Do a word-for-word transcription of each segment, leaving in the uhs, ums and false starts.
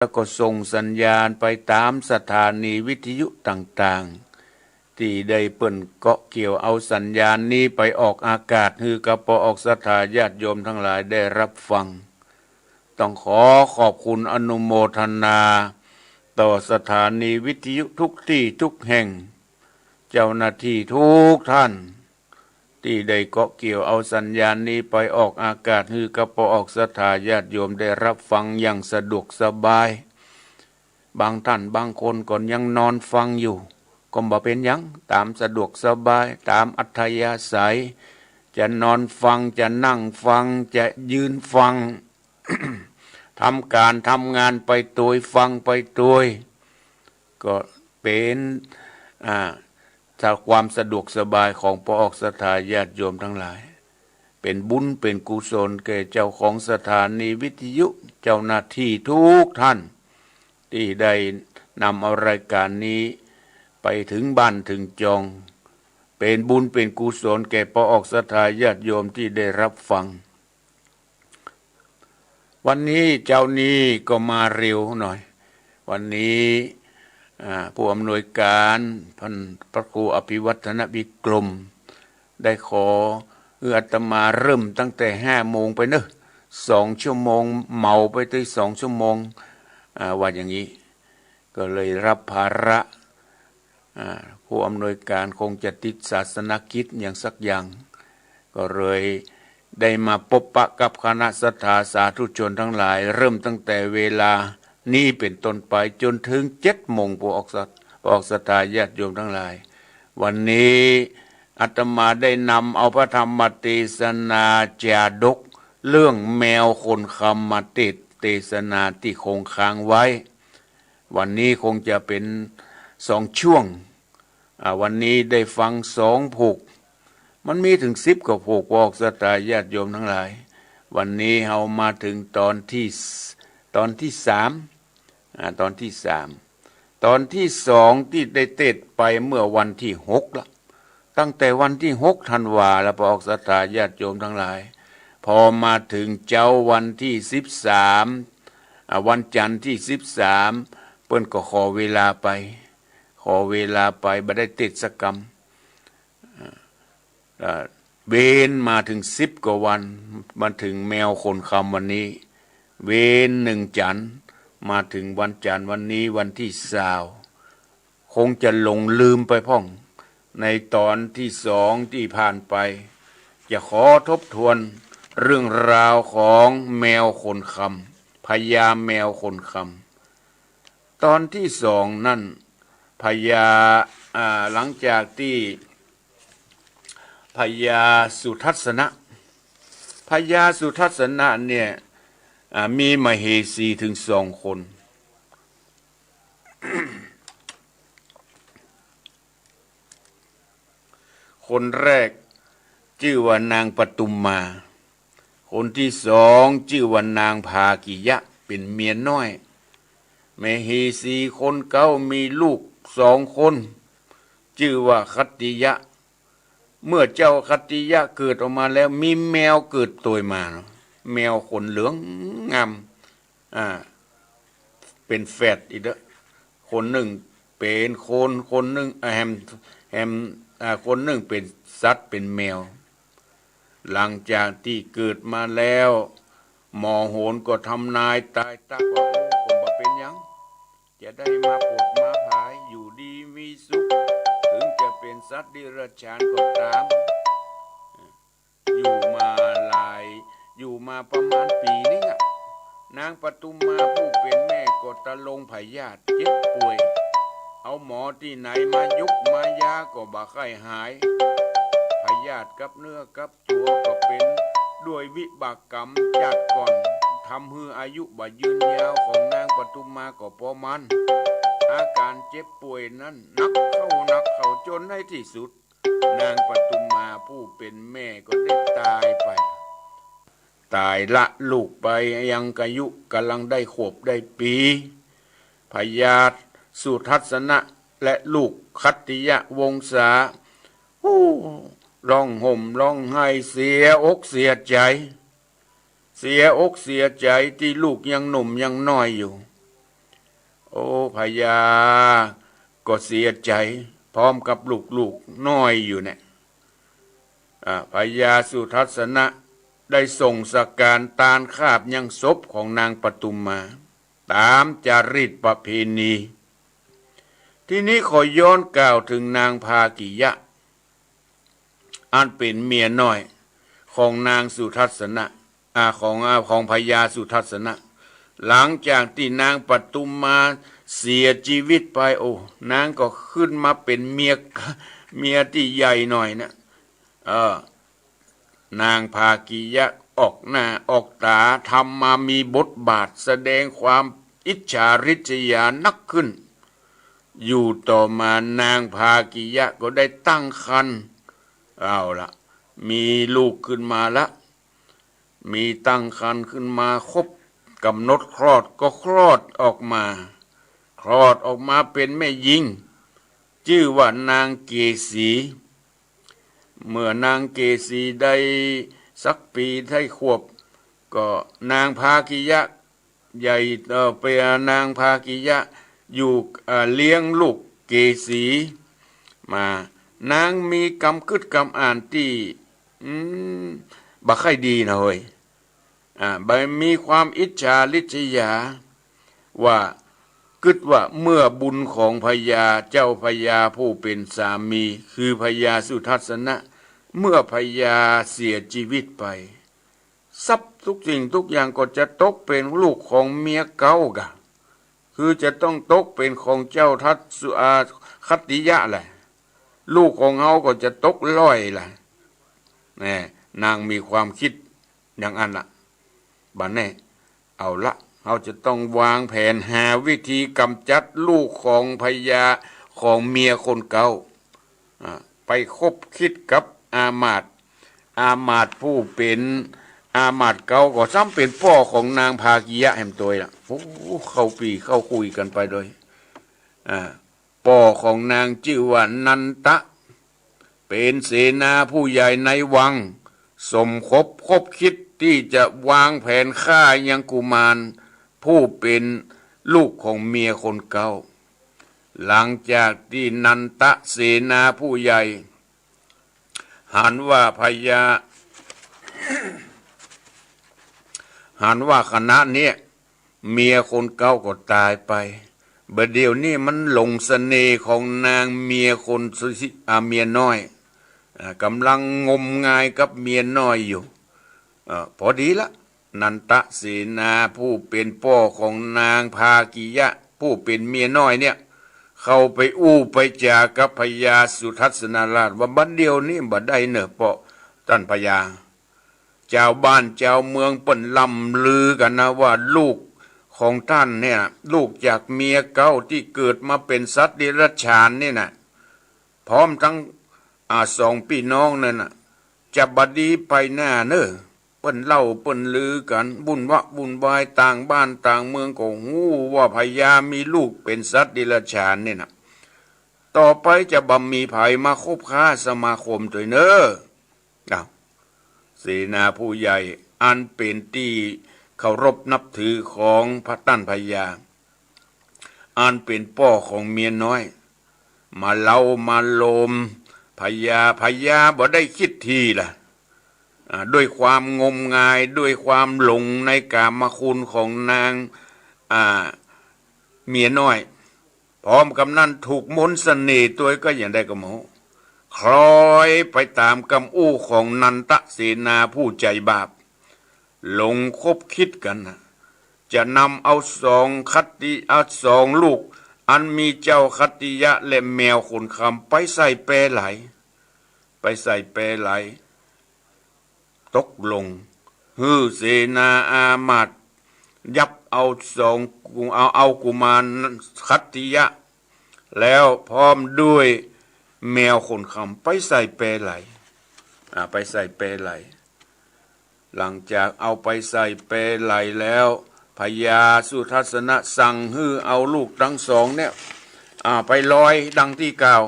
แล้วก็ส่งสัญญาณไปต๋ามสถานีวิทยุต่างๆ ตี้ได้เปิ้นเกาะเกี่ยวเอาสัญญาณนี้ไปออกอากาศ หื้อกับปออกศรัทธาญาติโยมตังหลายได้ฮับฟัง ต้องขอขอบคุณอนุโมทนาต่อสถานีวิทยุทุกตี้ทุกแห่ง เจ้าหน้าตี้ทุกท่าน ตี้ได้เกาะเกี่ยวเอาสัญญาณนี้ไปออกอากาศ หื้อกับปออกศรัทธาญาติโยมได้ฮับฟังอย่างสะดวกสบาย บางท่านบางคนก็ยังนอนฟังอยู่ ก็บ่เป๋นหยัง ต๋ามสะดวกสบาย ต๋ามอัธยาศัย จะนอนฟัง จะนั่งฟัง จะยืนฟัง ทำก๋านทำงานไปตวย ฟังไปตวย ก็เป๋น อ่า ความสะดวกสบายของปออกศรัทธาญาติโยมตังหลาย เป๋นบุญเป๋นกุศลแก่เจ้าของสถานีวิทยุ เจ้าหน้าตี้ทุกท่าน ตี้ได้นำเอารายก๋านนี้ไปเถิงบ้านเถิงจอง เป๋นบุญเป๋นกุศลแก่ปออกศรัทธาญาติโยมตี้ได้ฮับฟัง วันนี้เจ๊านี้ก็มาเร็วหน่อย วันนี้ อ่า ผู้อำนวยก๋าน ท่านพระครูอภิวัฒนวิกรม ได้ขอหื้ออาตมาเริ่มตั้งแต่ห้าโมงไปเนาะ สองชั่วโมง เหมาไปตวยสองชั่วโมง อ่า ว่าอย่างนี้ ก็เลยฮับภาระ อ่า ผู้อำนวยก๋านคงจะติดศาสนกิจอย่างสักอย่าง ก็เลยได้มาปบปะกับคณะศรัทธาสาธุชนตังหลาย เริ่มตั้งแต่เวลานี้เป๋นต้นไปจ๋นเถิงเจ็ดโมง ปออกศรัท- ปออกศรัทธาญาติโยมตังหลาย วันนี้อาตมาได้นำเอาพระธรรมเตสนาจาดก เรื่องแมวขนคำมาเตส- เตสนาตี้คงค้างไว้ วันนี้คงจะเป๋นสองช่วง อ่า วันนี้ได้ฟังสองผูก มันมีเถิงสิบกว่าผูก ปออกศรัทธาญาติโยมตังหลาย วันนี้เฮามาเถิงต๋อนตี้ส- ต๋อนตี้สาม อ่า ต๋อนตี้สาม ต๋อนตี้สองตี้ได้เตสน์ไปเมื่อวันตี้หกละ ตั้งแต่วันตี้หกธันวาละ ปออกศรัทธาญาติโยมตังหลาย พอมาเถิงเจ๊าวันตี้สิบสาม อ่า วันจันทร์ตี้สิบสาม เปิ้นก็ขอเวลาไป ขอเวลาไป บ่ได้เตสน์สักกำ อ่า เว้นมาเถิงสิบกว่าวัน มาเถิงแมวขนคำวันนี้ เว้นหนึ่งจันทร์ มาเถิงวันจันทร์วันนี้วันตี้ซาว คงจะหลงลืมไปพ่อง ในต๋อนตี้สองตี้ผ่านไป จะขอทบทวนเรื่องราวของแมวขนคำ พญาแมวขนคำ ต๋อนตี้สองนั้น พญา อ่า หลังจากตี้พญาสุทัศนะ พญาสุทัศนะเนี่ย อ่า มีมเหสีเถิงสองคน คนแรกจื้อว่านางปทุมมา คนตี้สองจื้อว่านางภากิยะ เป๋นเมียน้อย มเหสีคนเก๊ามีลูกสองคน จื้อว่าขัตติยะ เมื่อเจ้าขัตติยะเกิดออกมาแล้ว มีแมวเกิดตวยมา แมวขนเหลืองงาม อ่า เป๋นแฝดอีกเด้อ คนนึ่งเป๋นคน คนนึ่ง อ่า แหม แหม อ่า คนนึ่งเป๋นสัตว์ เป๋นแมว หลังจากตี้เกิดมาแล้ว หมอโหราก็ทำนายตายตักว่า โอ้ คงบ่เป๋นหยัง จะได้มาผดมาผาย อยู่ดีมีสุข เถิงจะเป๋นสัตว์เดรัจฉานก็ต๋าม อยู่มาหลาย อยู่มาประมาณปี๋นึ่งอะ นางปทุมมาผู้เป๋นแม่ก็ตะลงพยาธิเจ็บป่วย เอาหมอตี้ไหนมายุกมายาก็บ่ใค่หาย พยาธิกับเนื้อกับตั๋วก็เป๋นด้วยวิบากกรรมจาติก่อน ทำหื้ออายุบ่ยืนยาวของนางปทุมมาก็ปอมัน อาก๋านเจ็บป่วยนั้นหนักเข้าหนักเข้าจ๋นในตี้สุด นางปทุมมาผู้เป๋นแม่ก็ได้ต๋ายไป ต๋ายละลูกไปยังอายุก่ำลังได้ขวบได้ปี๋ พญาสุทัศนะและลูกขัตติยวงศา ฮู้ ร้องห่มร้องไห้เสียอกเสียใจ๋ เสียอกเสียใจ๋ตี้ลูกยังหนุ่มยังน้อยอยู่ โอ้ พญาก็เสียใจ๋ พร้อมกับลูกๆน้อยอยู่เนี่ย อ่า พญาสุทัศนะได้ส่งสการตานคาบยังศพของนางปทุมมา ต๋ามจารีตประเพณี ทีนี้ขอย้อนกล่าวเถิงนางภากิยะ อันเป๋นเมียน้อยของนางสุทัศนะ อ่า ของ อ่า ของพญาสุทัศนะ หลังจากตี้นางปทุมมาเสียจีวิตไป โอ้ นางก็ขึ้นมาเป๋นเมีย เมียตี้ใหญ่หน่อยนะ เออ นางภากิยะออกหน้าออกต๋า ทำมามีบทบาทแสดงความอิจฉาริษยานักขึ้น อยู่ต่อมานางภากิยะก็ได้ตั้งครรภ์ เอาละ มีลูกขึ้นมาละ มีตั้งครรภ์ขึ้นมาครบก๋ำหนดคลอดก็คลอดออกมา คลอดออกมาเป๋นแม่ญิง จื้อว่านางเกสี เมื่อนางเกสีได้สักปี๋ได้ขวบ ก็นางภากิยะใหญ่ เอ่อ เป๋นนางภากิยะอยู่ เอ่อ เลี้ยงลูกเกสีมา นางมีกำกึ๊ดกำอ่านตี้ อืม บ่ใค่ดีนะเฮ้ย อ่า บ่มีความอิจฉาริษยา ว่า กึ๊ดว่าเมื่อบุญของพญา เจ้าพญาผู้เป๋นสามี คือพญาสุทัศนะ เมื่อพญาเสียจีวิตไป ทรัพย์ทุกสิ่งทุกอย่างก็จะตกเป๋นลูกของเมียเก๊ากะ คือจะต้องตกเป๋นของเจ้าทัศสุ อ่า ขัตติยะแหละ ลูกของเฮาก็จะตกล่อยแหละ แน่ นางมีความกึ๊ดอย่างอั้นละ บัดนี้ เอาละ เฮาจะต้องวางแผนหาวิธีก๋ำจัดลูกของพญา ของเมียคนเก๊า อ่า ไปคบกึ๊ดกับอามาตย์ อามาตย์ผู้เป๋น อามาตย์เก๊าก็ซ้ำเป๋นป้อของนางภากิยะแหมตวยละ โอ้ เข้าปี้เข้าคุยกั๋นไปโดย อ่า ป้อของนางจื้อว่านันทะ เป๋นเสนาผู้ใหญ่ในวัง สมคบคบกึ๊ดตี้จะวางแผนฆ่ายังกุมารผู้เป๋นลูกของเมียคนเก๊า หลังจากตี้นันทะเสนาผู้ใหญ่ หันว่าพญา หันว่าขณะเนี้ย เมียคนเก๊าก็ต๋ายไป บ่าเดี่ยวนี้มันหลงเสน่ห์ของนางเมียคนสุสิ อ่า เมียน้อย อ่า ก่ำลังงมงายกับเมียน้อยอยู่ เอ่อ พอดีละ นันทะเสนาผู้เป๋นป้อของนางภากิยะ ผู้เป๋นเมียน้อยเนี่ย เข้าไปอู้ไปจ๋ากับพญาสุทัศนราชว่า บ่าเดี่ยวนี้บ่ได้เน่อป้อต้านพญา จาวบ้านจาวเมืองเปิ้นล่ำลือกั๋นนะว่าลูกของต้านเนี่ย ลูกจากเมียเก๊าตี้เกิดมาเป๋นสัตว์เดรัจฉานนี่นะ พร้อมตึง อ่า สองปี้น้องนั่นน่ะ จะบ่ดีไปหน้าเน่อ เปิ้นเล่าเปิ้นลือกั๋น วุ่นวะวุ่นวาย ต่างบ้านต่างเมืองก็ฮู้ว่าพญามีลูกเป๋นสัตว์เดรัจฉานนี่นะ ต่อไปจะบ่มีใผมาคบค้าสมาคมตวยเน่อ อ้าว เสนาผู้ใหญ่อันเป๋นตี้เคารพนับถือของพระต้านพญา อันเป๋นป้อของเมียน้อย มาเล้ามาโลมพญา พญาบ่ได้กึ๊ดทีละ อ่า ด้วยความงมงาย ด้วยความหลงในกามคุณของนาง อ่า เมียน้อย พร้อมกับนั้นถูกมนต์เสน่ห์ตวยก็อย่างใดก็บ่ฮู้ คล้อยไปต๋ามกำอู้ของนันทะเสนาผู้ใจ๋บาป หลงคบกึ๊ดกั๋นนะ จะนำเอาสองขัตติ เอาสองลูก อันมีเจ้าขัตติยะและแมวขนคำไปใส่แปไหล ไปใส่แปไหล ตกลง หื้อเสนาอามาตย์ยับเอาสองกุ เอา เอากุมารขัตติยะ แล้วพร้อมด้วยแมวขนคำไปใส่แปไหล อ่า ไปใส่แปไหล หลังจากเอาไปใส่แปไหลแล้ว พญาสุทัศนะสั่งหื้อเอาลูกตึงสองเนี่ย อ่า ไปลอยดังตี้กล่าว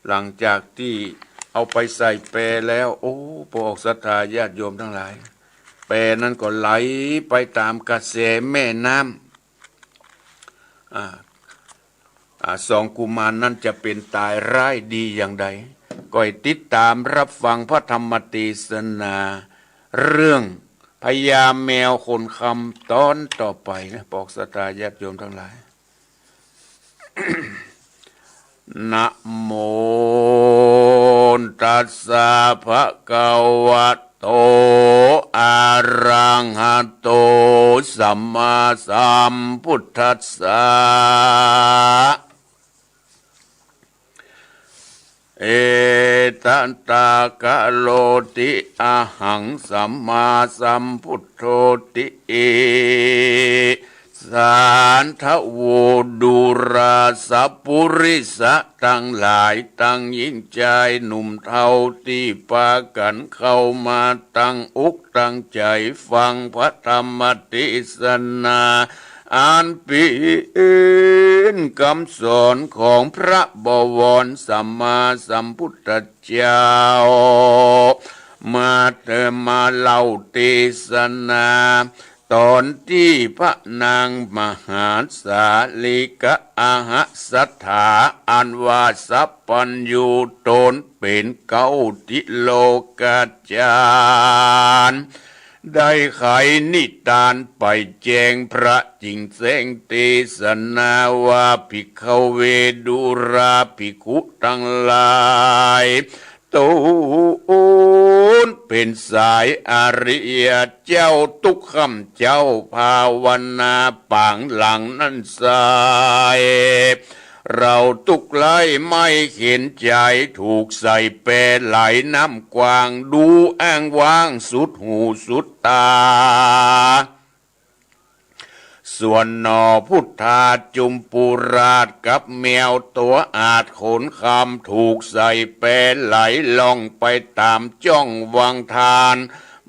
หลังจากตี้เอาไปใส่แปแล้ว โอ้ ปวกศรัทธาญาติโยมตังหลาย แปนั้นก็ไหลไปต๋ามกระแสแม่น้ำ อ่า อ่า สองกุมารนั้นจะเป๋นต๋ายร้ายดีอย่างใด ก็ให้ติดต๋ามรับฟังพระธรรมเตสนา เรื่องพญาแมวขนคำต๋อนต่อไปนะ ปอกศรัทธาญาติโยมตังหลาย นะโม ตัสสะ ภะคะวะโต อะระหะโต สัมมาสัมพุทธัสสะ เอตะตะกะโรติ อะหัง สัมมาสัมพุทโธติ สาธะโว ดูราสะปุริสะตังหลาย ตังญิงจายหนุ่มเฒ่า ตี้ปากั๋นเข้ามาตั้งอกตั้งใจ๋ฟังพระธรรมเตสนา อันเป๋นกำสอนของพระบวรสัมมาสัมพุทธเจ้า มาเถิด มาเล่าเตสนา ต๋อนตี้พระนางมหาสาลีกะอะหะสถา อันว่าสัพพัญญูต๋นเป๋นเก๊าติโลกาจารย์ ได้ไขนิตานไปแจ้งพระจิ่งแจ้งเตสนาว่า ภิกขะเว ดูราภิกขุตังหลาย ต๋นเป๋นสายอริยะเจ้า ตุ๊กค่ำเจ๊าภาวนาปางหลังนั้นไส้ เฮาตุ๊กข์ไร้ไม่เข็ญใจ๋ ถูกใส่แปไหลน้ำกว้าง ดูอ้างว้างสุดหูสุดต๋า ส่วนหน่อพุทธาจุมปุราชกับแมวตั๋วอาดขนคำ ถูกใส่แปไหลล่องไปต๋ามจ้องวังทาน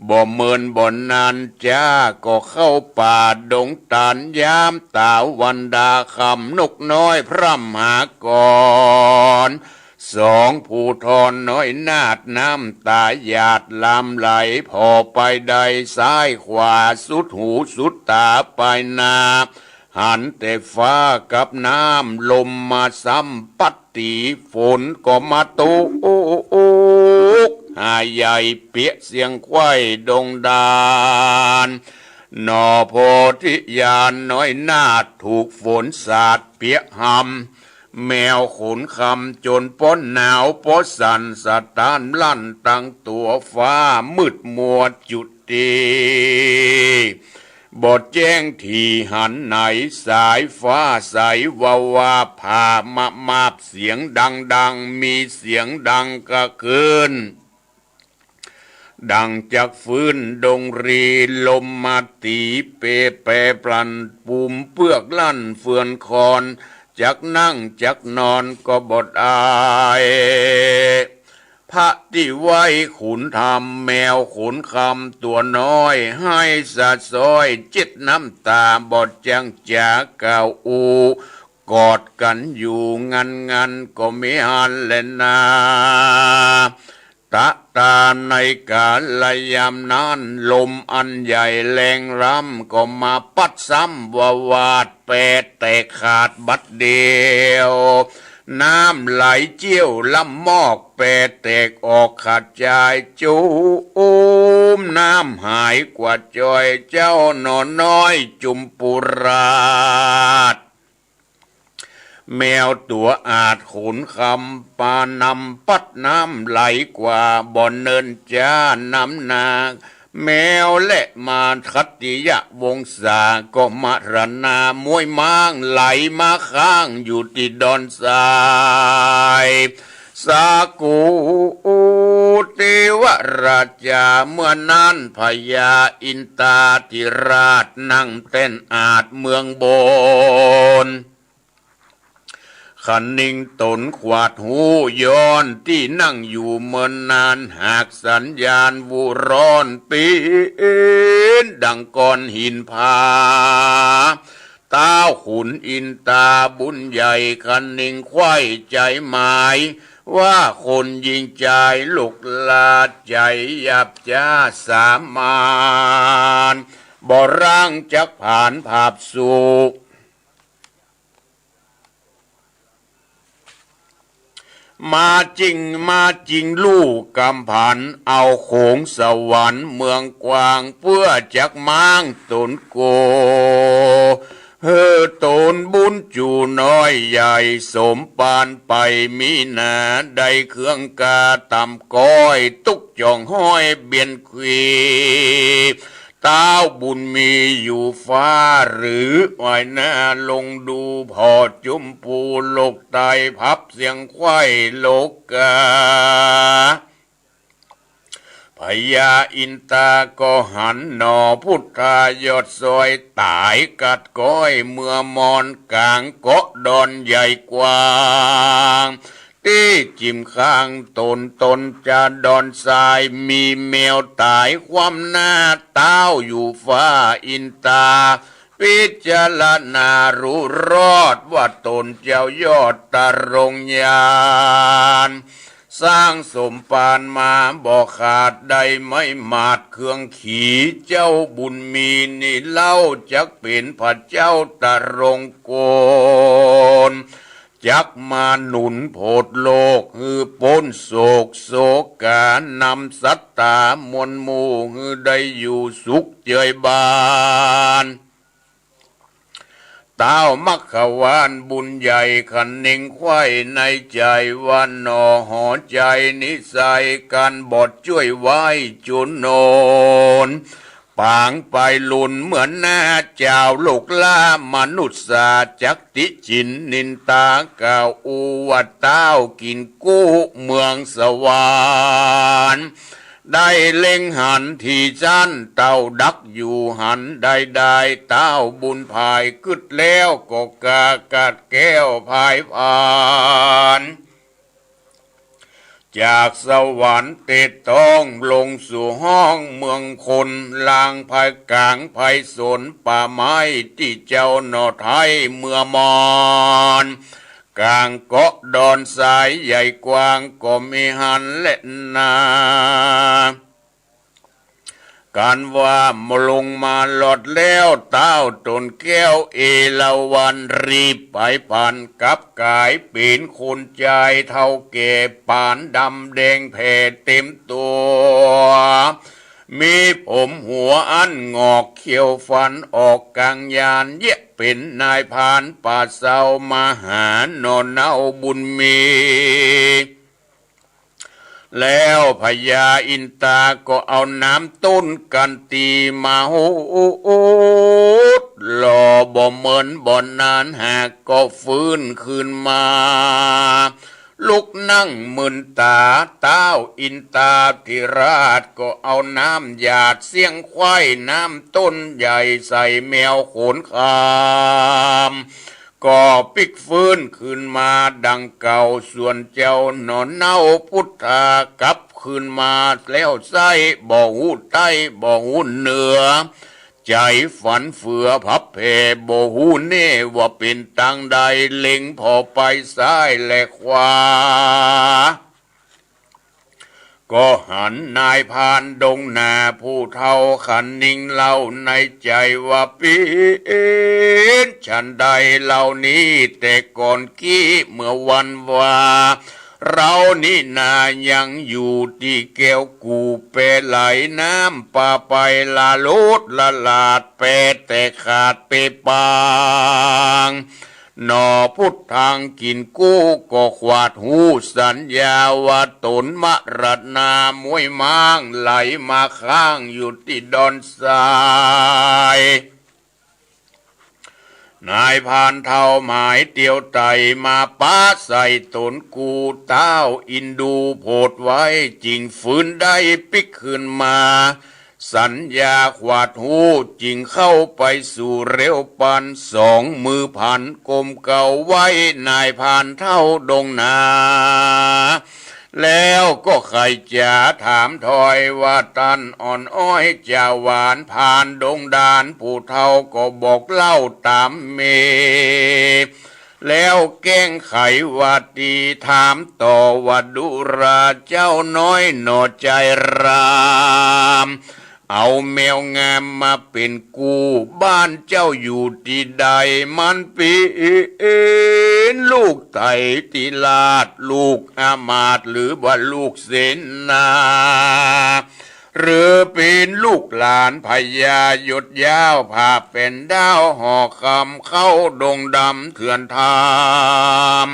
บ่เมินบ่นานจ๊า ก็เข้าป่าดงตาดยามต๋าวันดาค่ำ นกน้อยพร่ำหากร สองผู้ทอนน้อยนาฏ น้ำต๋าหยาดลามไหล ผ่อไปได้ซ้ายขวา สุดหูสุดต๋าไปนา หันแต่ฟ้ากับน้ำ ลมมาซ้ำปั๊ดตี๋ ฝนก็มาตกหาใหญ่ เปียะเสียงไขว้ดงดาน หน่อโพธิญาณน้อยนาฏ ถูกฝนสาดเปียะหำ แมวขนคำจนป๊อนหนาวป๊อสั่นสะท้านลั่นตังตั๋ว ฟ้ามืดมัวจุติ บ่แจ้งถี่หันไหน สายฟ้าใสวาวา ผ่ามาบมาบเสียงดังๆ มีเสียงดังกระคลื่น ดังจักฟื้นดงรี ลมมาตี๋เปแปรปลั่น ปูมเปื้อกลั่นเฟือนคอน จักนั่งจักนอนก็บ่ได้ พระตี้ไหว้ขุนธรรม แมวขนคำตั๋วน้อย ไห้สะซ้อยเจ็ดน้ำต๋า บ่จั้งจ๋ากล่าวอู้ กอดกั๋นอยู่งันๆ ก็มิหันแลนา ตะตาในกาลยามนั้น ลมอันใหญ่แรงล้ำ ก็มาปั๊ดซ้ำวาวาด แปแตกขาดบัดเดียว น้ำไหลเจี้ยวล้ำมอก แปแตกออกขาดจาย จุมน้ำหายกว่าจอย เจ้าหน่อน้อยจุมปุราช แมวตั๋วอาดขนคำ ปานำปั๊ดน้ำไหลกว่า บ่เนินจ๊าน้ำนา แมวและมารคัตติยวงศา ก็มรณาม้วยม้าง ไหลมาค้างอยู่ตี้ดอนทราย สากุเตวราชา เมื่อนั้นพญาอินตาธิราช นั่งแต้นอาดเมืองบน คะนิงต๋นขวาดฮู้ย้อน ตี้นั่งอยู่เมินนาน หากสัญญาณวุร้อน เป๋นดังก้อนหินผา ต้าวขุนอินตาบุญใหญ่ คะนิงใคว่ใจ๋หมาย ว่าคนยิงจายลุกลา ใจ๋หยาบจ๊าสามาน บ่ร้างจักผานผาบสู่ มาจริง มาจริงลู่กำผัน เอาโขงสวรรค์เมืองกว้าง เปื้อจักม้างต๋นโก หื้อต๋นบุญจู๋น้อยใหญ่ สมปานไปมีนา ได้เครื่องกาต่ำก้อย ตุ๊กจ่องห้อยเบียนควี ต้าวบุญมีอยู่ฟ้าหรือ อ้อยหน้าลงดูผ่อจุมปู โลกใต้พับเสียงไขว้โลกา พญาอินตาก็หันหนอ พุทธายอดซอยต๋ายกัดก้อย เมือมอนก๋างเกาะดอนใหญ่กว้าง ตี้จิ่มข้างต๋น ต๋นจาดอนทราย มีแมวต๋ายคว่ำหน้า ต้าวอยู่ฟ้าอินตา พิจารณารู้รอด ว่าต๋นเจ้ายอดตรงญาณ สร้างสมปานมาบ่ขาด ได้ไม้หมาดเครื่องขี เจ้าบุญมีนี่เล่า จักเป๋นพระเจ้าตรงโกณ จักมาหนุนโผดโลก หื้อป๊นโศกโศกา นำสัตตามวลหมู่ หื้อได้อยู่สุขเจยบาน ต้าวมัคควานบุญใหญ่ คะเน็งไขว้ในใจ๋ว่าหนอ หอใจ๋นิสัยกันบอดจ้วยไว้จุนโนน ปางไปลุนเหมือนหน้า จาวโลกล้ามนุษย์สา จักติฉินนินตากล่าวอู้ ว่าต้าวกิ๋นกู้เมืองสวรรค์ ได้เล็งหันที่จั้น เต้าดักอยู่หันใดๆ ต้าวบุญภายกึ๊ดแล้ว ก็กากัดแก้วภายพาน จากสวรรค์เตะต้องลงสู่ห้องเมืองคน ลางภายก๋างภายสน ป่าไม้ตี้เจ้าหน่อไท้เมือมอน ก๋างเกาะดอนทรายใหญ่กว้าง ก็มีหันแลนา กันว่าลงมาลอดแล้ว ต้าวต๋นแก้วเอราวัณ รีบไปผันกลับก๋ายเป๋นคนจาย เฒ่าแก่ปานดำแดงแผ่เต๋มตั๋ว มีผมหัวอันหงอก เขี้ยวฟันออกก๋างยาน เยียะเป๋นนายพรานป่าเซา มาหาหน่อเน่าบุญมี แล้วพญาอินตาก็เอาน้ำต้นกันตีมาหด หล่อบ่เหมินบ่นาน หากก็ฟื้นคืนมา ลุกนั่งมึนต๋า ต้าวอินตาธิราชก็เอาน้ำหยาดเสี้ยงไขว้ น้ำต้นใหญ่ใส่แมวโขนคาม ก็ปิ๊กฟื้นคืนมาดังเก่า ส่วนเจ้าหน่อเน่าพุทธากลับคืนมาแล้วไส้ บ่ฮู้ใต้บ่ฮู้เหนือ ใจ๋ฝันเฟือผับแผ่ บ่ฮู้แน่ว่าเป๋นตางใด เล็งผ่อไปซ้ายและขวา ก็หันนายพรานดงนาผู้เฒ่าคะเน็งเล่าในใจ๋ว่า เป๋นฉันใดเล่านี้ แต่ก่อนกี้เมื่อวันวา เฮานี้นายังอยู่ตี้แก้วกู่แปไหลน้ำ ป่าไปละโลดละหลาด แปแต่ขาดเปปาง หน่อพุทธังกิ๋นกู้ ก็ขวาดฮู้สัญญาว่าต๋นมรณา ม้วยม้างไหลมาข้างอยู่ตี้ดอนทราย นายพรานเฒ่าหมายเตียวไต่มาป๊าใส่ต๋นกู้ ต้าวอินดูโผดไว้ จึงฟื้นได้ปิ๊กคืนมา สัญญาขวาดฮู้จึงเข้าไปสู่เร็วปัน สองมือผันกลมเกลาไว้ นายพรานเฒ่าดงนา แล้วก็ใค่จ๋าถามถอยว่า ต้านอ่อนอ้อยจ่าหวาน พรานดงดานผู้เฒ่าก็บอกเล่าต๋ามเม แล้วแก้งไขว่าตี้ ถามต่อว่า ดูราเจ้าน้อยหน่อใจ๋ราม เอาแมวงามมาเป๋นกู้ บ้านเจ้าอยู่ตี้ใด มันเป๋น เป็นลูกไตรราช ลูกอำมาตย์ หรือว่าลูกเสนา หรือเป๋นลูกหลานพญาหยดยาว ผาแป๋นดาวหอคำ เข้าดงดำเถื่อนธรรม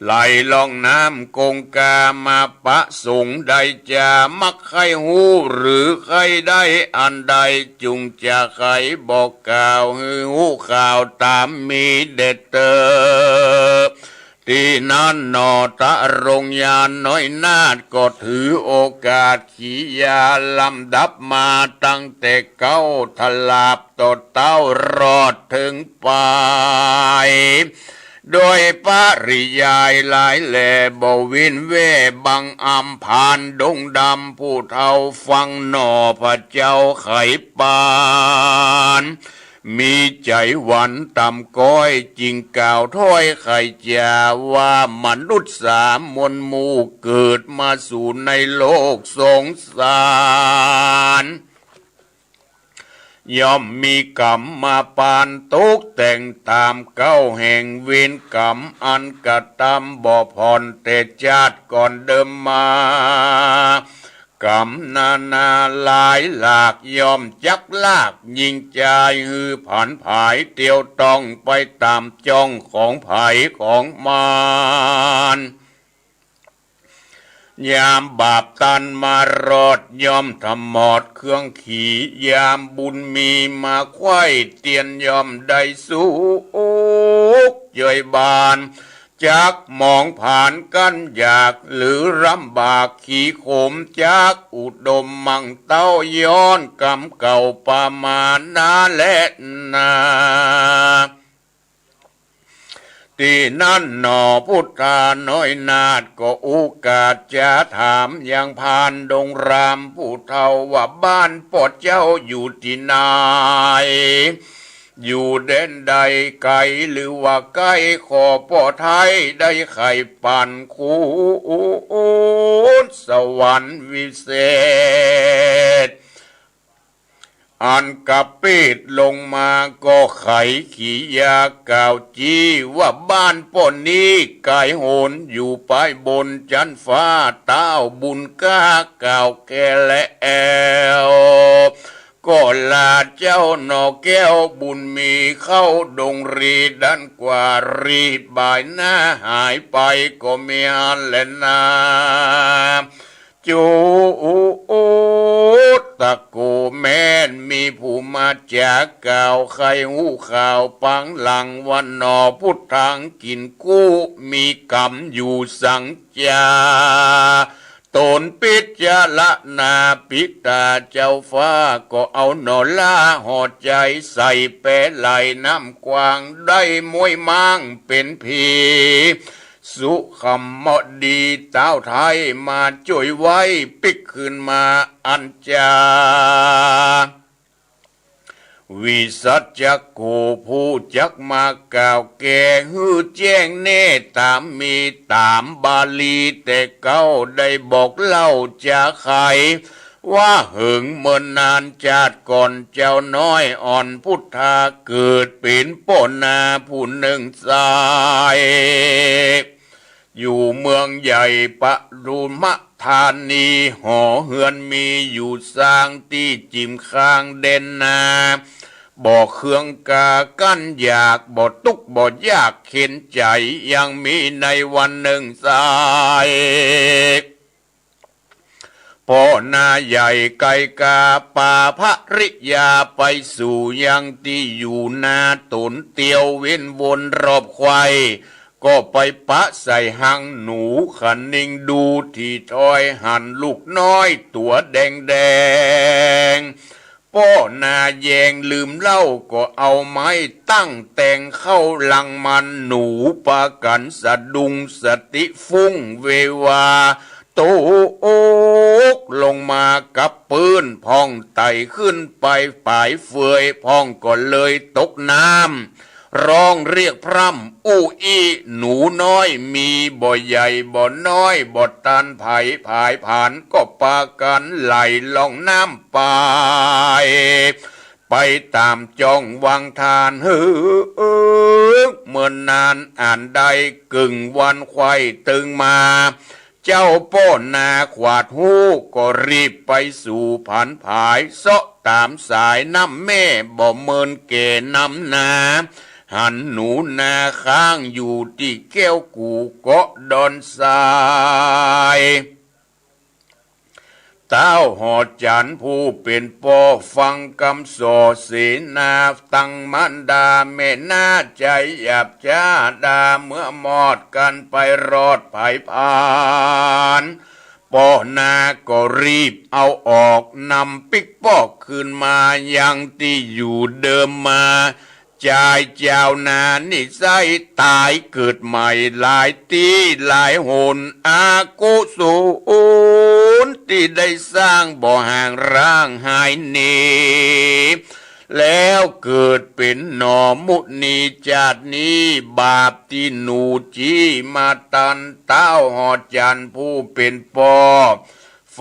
ไหลล่องน้ำกงกามา ประสงค์ใดจะมักใค่ฮู้ หรือใค่ได้อันใด จุ่งจะไขบอกกล่าวหื้อฮู้ข่าวต๋ามมีแด่เต๊อะ ตี้นั้นหนอ ตะรงยานน้อยนาถก็ถือโอกาสขียาลำดับมา ตั้งแต่เก๊าทลาบต่อเต๊ารอดเถิงป๋าย โดยปริยายหลายแล บ่เว้นแว่บังอำ พรานดงดำผู้เฒ่าฟังหนอ พระเจ้าไขปาน มีใจ๋หวั่นต่ำก๊อย จึงกล่าวถ้อยไขจ๋าว่า มนุษย์สามนหมู่ เกิดมาสู่ในโลกสงสาร ย่อมมีกรรมมาปานตกแต่งต๋ามเก๊าแห่ง เวรกรรมอันกระตำบ่ผ่อน แต่จาติก่อนเดิมมา กรรมนานาหลายหลาก ย่อมจักลากยิ่งจาย หื้อผันผายเตียวต้อง ไปต๋ามจ้องของใผของมัน ยามบาปตันมารอด ย่อมถมอดเครื่องขี ยามบุญมีมาไขว้เตียน ย่อมได้สุขเจยบาน จักหมองผลาญกั้นอยาก หรือลำบากขีขม จักอุดมมั่งเต้า ย้อนกรรมเก่าประมาณนาแลนา ตี้นั้นหนอ พุทธาน้อยนาถก็โอกาสจะถามยังพรานดงรามผู้เฒ่าว่า บ้านป้อเจ้าอยู่ตี้ไหน อยู่แดนใด ไก๋หรือว่าใก้ ขอป้อไท้ได้ไขปันคุณสวรรค์วิเศษ อันกระเปดลงมาก็ไขขียากล่าวจี้ว่า บ้านป้อนี้ไก๋หนอยู่ปายบนจั๊นฟ้า เต้าบุญกล้ากล่าวแก่แล้ว ก็ลาเจ้าหนอแก้วบุญมี เข้าดงรีดันกว่า รีบบ่ายหน้าหายไปก็มีอันแลนา จุตะโกแม่น มีผู้มาจ๋ากล่าว ใค่ฮู้ข่าวปังหลังว่า หนอพุทธังกิ๋นกู้ มีกรรมอยู่สังจา ต๋นพิจารณาปิตาเจ้าฟ้า ก็เอาหนอล่าห่อใจ๋ ใส่แปไหลน้ำกว้าง ได้ม้วยม้างเป๋นผี สุขำเหมาะดี เต้าไท้มาจ้วยไว้ ปิ๊กคืนมาอันจา วิสัชโก ผู้จักมากล่าวแก่หื้อแจ้งแน่ ต๋ามมีต๋ามบาลีแต่เก๊า ได้บอกเล่าจาไข ว่าเหิงเมินนานจาติก่อน เจ้าน้อยอ่อนพุทธาเกิดเป๋นป้อนาผู้นึ่งสาย อยู่เมืองใหญ่ปทุมธานี หอเฮือนมีอยู่สร้างตี้จิ่มข้างแดนนา บ่เคืองกากั้นอยาก บ่ตุ๊กข์บ่ยากเข็ญใจ๋ ยังมีในวันนึ่งสาย ป้อนาใหญ่ไก๋กา ปาภริยาไปสู่ยังตี้อยู่นาต๋น เตียวเว้นวนรอบไขว้ ก็ไปปะใส่ฮังหนู คะนิงดูถี่ทอย หันลูกน้อยตั๋วแดงๆ ป้อนาแยงลืมเล่า ก็เอาไม้ตั้งแตงเข้าลังมัน หนูปากั๋นสะดุ้งสติฟุ้งเววา ตกลงมากับปื๊น พ่องไต่ขึ้นไปป๋ายเฟือย พ่องก็เลยตกน้ำ ร้องเรียกพร่ำอู้อี้ หนูน้อยมีบ่ใหญ่บ่น้อย บ่ตันผายผายผาน ก็ปากั๋นไหลล่องน้ำไป ไปต๋ามจ้องวังทาน เฮือกเมื นานอันใด กึ่งวันไขว่ตึงมา เจ้าป้อนาขวาดฮู้ ก็รีบไปสู่ผานผาย เซาะต๋ามสายน้ำแม่ บ่เมินแก่น้ำนา หันหนูนาค้างอยู่ตี้แก้วกู่เกาะดอนทราย ต้าวหอจันทร์ผู้เป๋นป้อ ฟังกำส่อเสนา ตังมารดาแม่นา ใจ๋หยาบจ๊าดา เมื่อมอดกั๋นไปรอดผายผาน ป้อนาก็รีบเอาออก นำปิ๊กปอกคืนมายังตี้อยู่เดิมมา จายจาวนานิสัย ต๋ายเกิดใหม่หลายตี้หลายหน อกุศลตี้ได้สร้างบ่ห่างร้างหายหนี แล้วเกิดเป๋นหน่อมุนี จาตินี้บาปตี้หนูจี้มาตัน ต้าวหอจันทร์ผู้เป๋นป้อ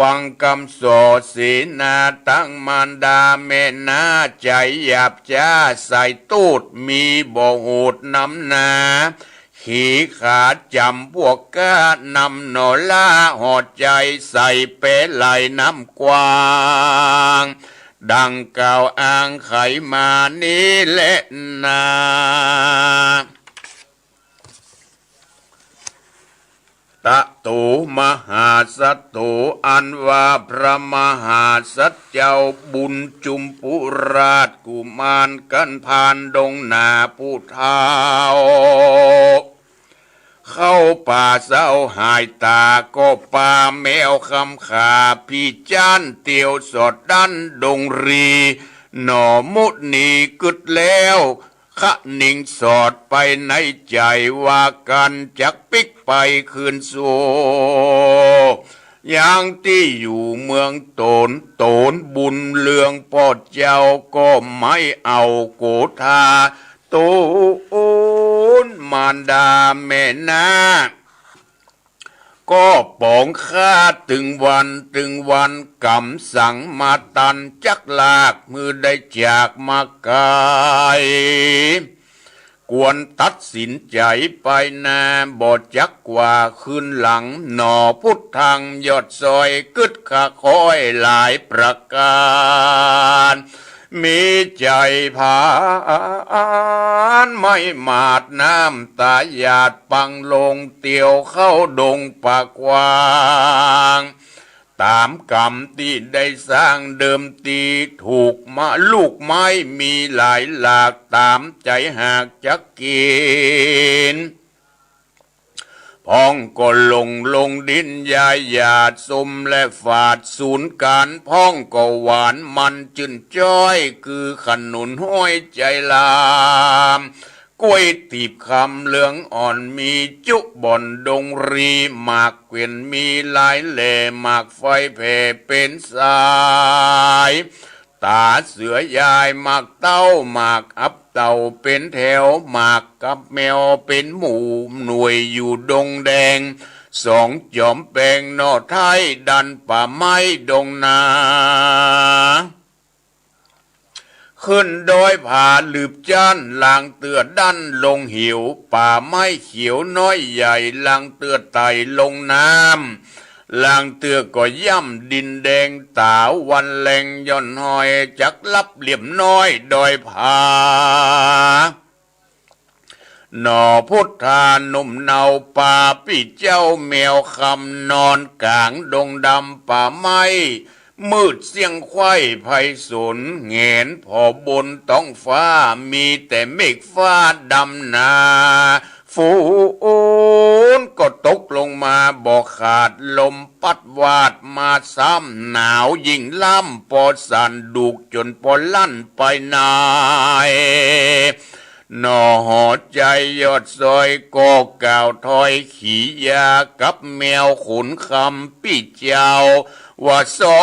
ฟังกำส่อเสนา ตังมารดาแม่นา ใจ๋หยาบจ๊าใส่ตูด มีบ่โหดน้ำนา ขีขาจ๋ำพวกก้านำหน่อล้า หอใจ๋ใส่แปไหลน้ำกว้าง ดังกล่าวอ้างไขมานี้แลนา ตะโตมหาสัตโต อันว่าพระมหาสัตว์เจ้าบุญจุมปุราชกุมาร กั๋นผ่านดงนาผู้เฒ่า เข้าป่าเศร้าหายต๋า ก็ปาแมวคำขา ผีจ้านเตียวสอดดั้นดงรี หน่อมุนีกึ๊ดแล้ว คะนิงสอดไปในใจ๋ ว่ากั๋นจักปิ๊กไปคืนสู่ ยังตี้อยู่เมืองต๋น ต๋นบุญเรื่องป้อเจ้า ก็ไม่เอาโกธา ต๋นมารดาแม่นา ก็ปองข้าตึงวันตึงวัน กำสังมาตันจักลาก หื้อได้จากมาไก๋ ควรตัดสินใจ๋ไปหน้า บ่จักกว่าคืนหลัง หน่อพุทธังยอดซอย กึ๊ดข้าคอยหลายประก๋าน มีใจ๋ผานไม่หมาด น้ำต๋าหยาดปังลง เตียวเข้าดงป่ากว้าง ต๋ามก๋รรมตี้ได้สร้างเดิมตี้ ถูกมะลูกไม้มีหลายหลาก ต๋ามใจ๋หากจักกิ๋น พ่องก็หล่งลงดิน ยายหยาดสมและฝาดสูญก๋าน พ่องก็หวานมันจื้นจ้อย คือขนุนห้อยใจ๋ลาม กล้วยตีบคำเหลืองอ่อน มีจุบ่อนดงรี หมากเกวียนมีหลายแหล่ หมากไฟแผ่เป๋นสาย ต๋าเสือยายหมากเต้า หมากอับเต่าเป๋นแถว หมากกับแมวเป๋นหมู่ หน่วยอยู่ดงแดง สองจ๋อมแปงหน่อไท้ ดันป่าไม้ดงนา ขึ้นดอยผาหลืบจ้าน ลางเตื้อดั้นลงเหว ป่าไม้เขียวน้อยใหญ่ ลางเตื้อไต่ลงน้ำ ลางเตื้อก็ย่ำดินแดง ต๋าวันแลงย่อนห้อย จักลับเหลี่ยมน้อยดอยผา หน่อพุทธาหนุ่มเนา ป่าปี้เจ้าแมวคำ นอนก๋างดงดำป่าไม้ มืดเสี้ยงไขว้ไพศล แหงนผ่อบนต๊องฟ้า มีแต่เมฆฟ้าดำหนา ฝนก็ตกลงมาบ่ขาด ลมปั๊ดวาดมาซ้ำ หนาวยิ่งล้ำ ปอสั่นดุกจ๋นปอลั่นไปใน หน่อหอใจ๋ยอดซอย ก็กล่าวถ้อยขียากับแมวขุนคำปี้เจ้า ว่าสอ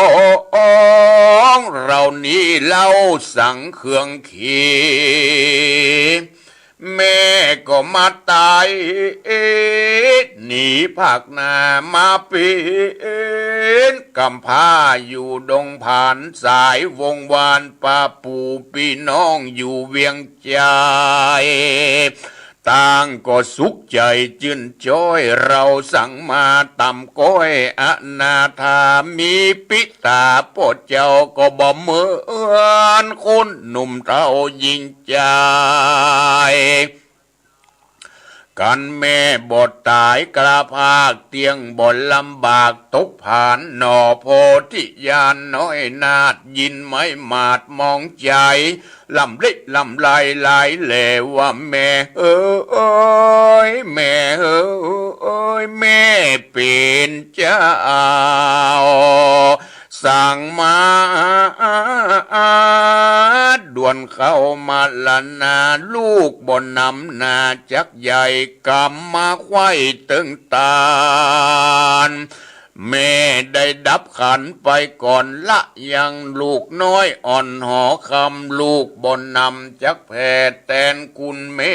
งเฮานี้เล่าสังเคืองขี แม่ก็มาต๋ายหนีภาคหน้า มาเป๋นกำพร้าอยู่ดงผาน สายวงวาน ป้าปู่ปี้น้องอยู่เวียงใจ๋ ต่างก็สุขใจ๋จื้นจ้อย เฮาสังมาต่ำก๊อยอนาถา มีปิต๋าป้อเจ้าก็บ่เหมือน คนหนุ่มเฒ่ายิ่งใจ๋ กันแม่บ่ต๋ายกล้าพราก เตี้ยงบ่ลำบากตกผานหน่อ โพธิญาณน้อยนาฏ ยินไม้หมาดหมองใจ๋ ลำลิลำไรหลายแหล่ว่า แม่เอ๋ย แม่เอ๋ย แม่เป๋นเจ้า สังมาด่วนเข้ามรณา ลูกบ่นำนาจักใหญ่ ก๋ำมาไขว้เติงตาน แม่ได้ดับขันไปก่อนละ ยังลูกน้อยอ่อนหอคำ ลูกบ่นำจักแผ่แตน คุณแม่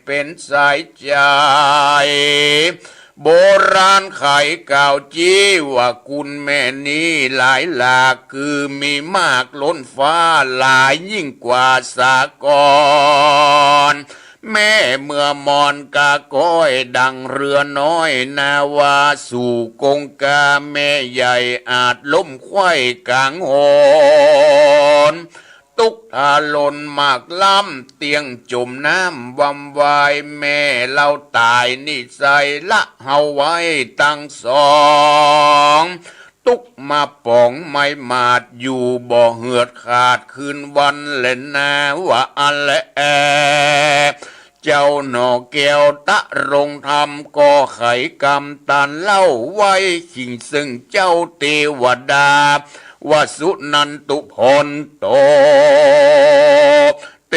เป๋นสายใจ๋ โบราณไขกล่าวจี้ว่า คุณแม่นี้หลายหลาก คือมีมากล้นฟ้า หลายยิ่งกว่าสากล แม่เมื่อมอนกาก้อย ดังเฮือน้อยนาวา สู่กงกาแม่ใหญ่ อาจล้มไขว้ก๋างหน ตุ๊กทาลนมากล้ำ เตี้ยงจ๋มน้ำวำวาย แม่เฮาต๋ายนิสัย ละเฮาไว้ตังสอง ตุ๊กมาป๋องไม้หมาด อยู่บ่เหือดขาดคืนวันแลนา ว่าอั้นแล เจ้าหน่อแก้วตะรงธรรม ก็ไขกรรมตานเล่าไว้ ขิงเซิ่งเจ้าเตวดา ว่าสุนันตุพลโต เต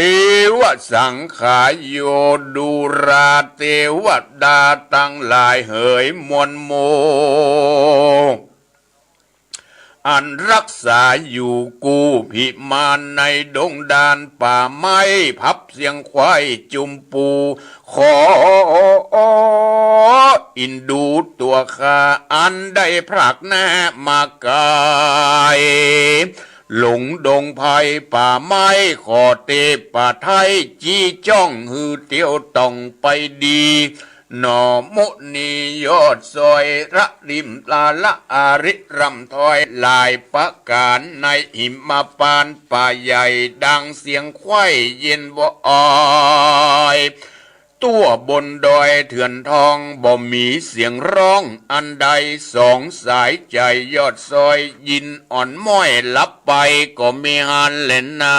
วสังขาโย ดูราเตวดาตังหลายเหยมวลหมู่ อันฮักษาอยู่กู้พิมาน ในดงดานป่าไม้ พับเสียงไขว้จุมปู ขออินดูตั๋วข้า อันได้พรากหน้ามาไก๋ หลงดงไพรป่าไม้ ขอเตปะไท้ จี้จ้องหื้อเตียวต่องไปดี หน่อมุนียอดซอย ระริมลาละอาริร่ำถ้อย หลายประก๋าน ในหิมพานต์ป่าใหญ่ ดังเสียงไขว้เย็นวอย ตั๋วบนดอยเถื่อนทอง บ่มีเสียงฮ้องอันใด สองสายใจ๋ยอดซอย ยินอ่อนม้อยหลับไป ก็มีหั้นแลนา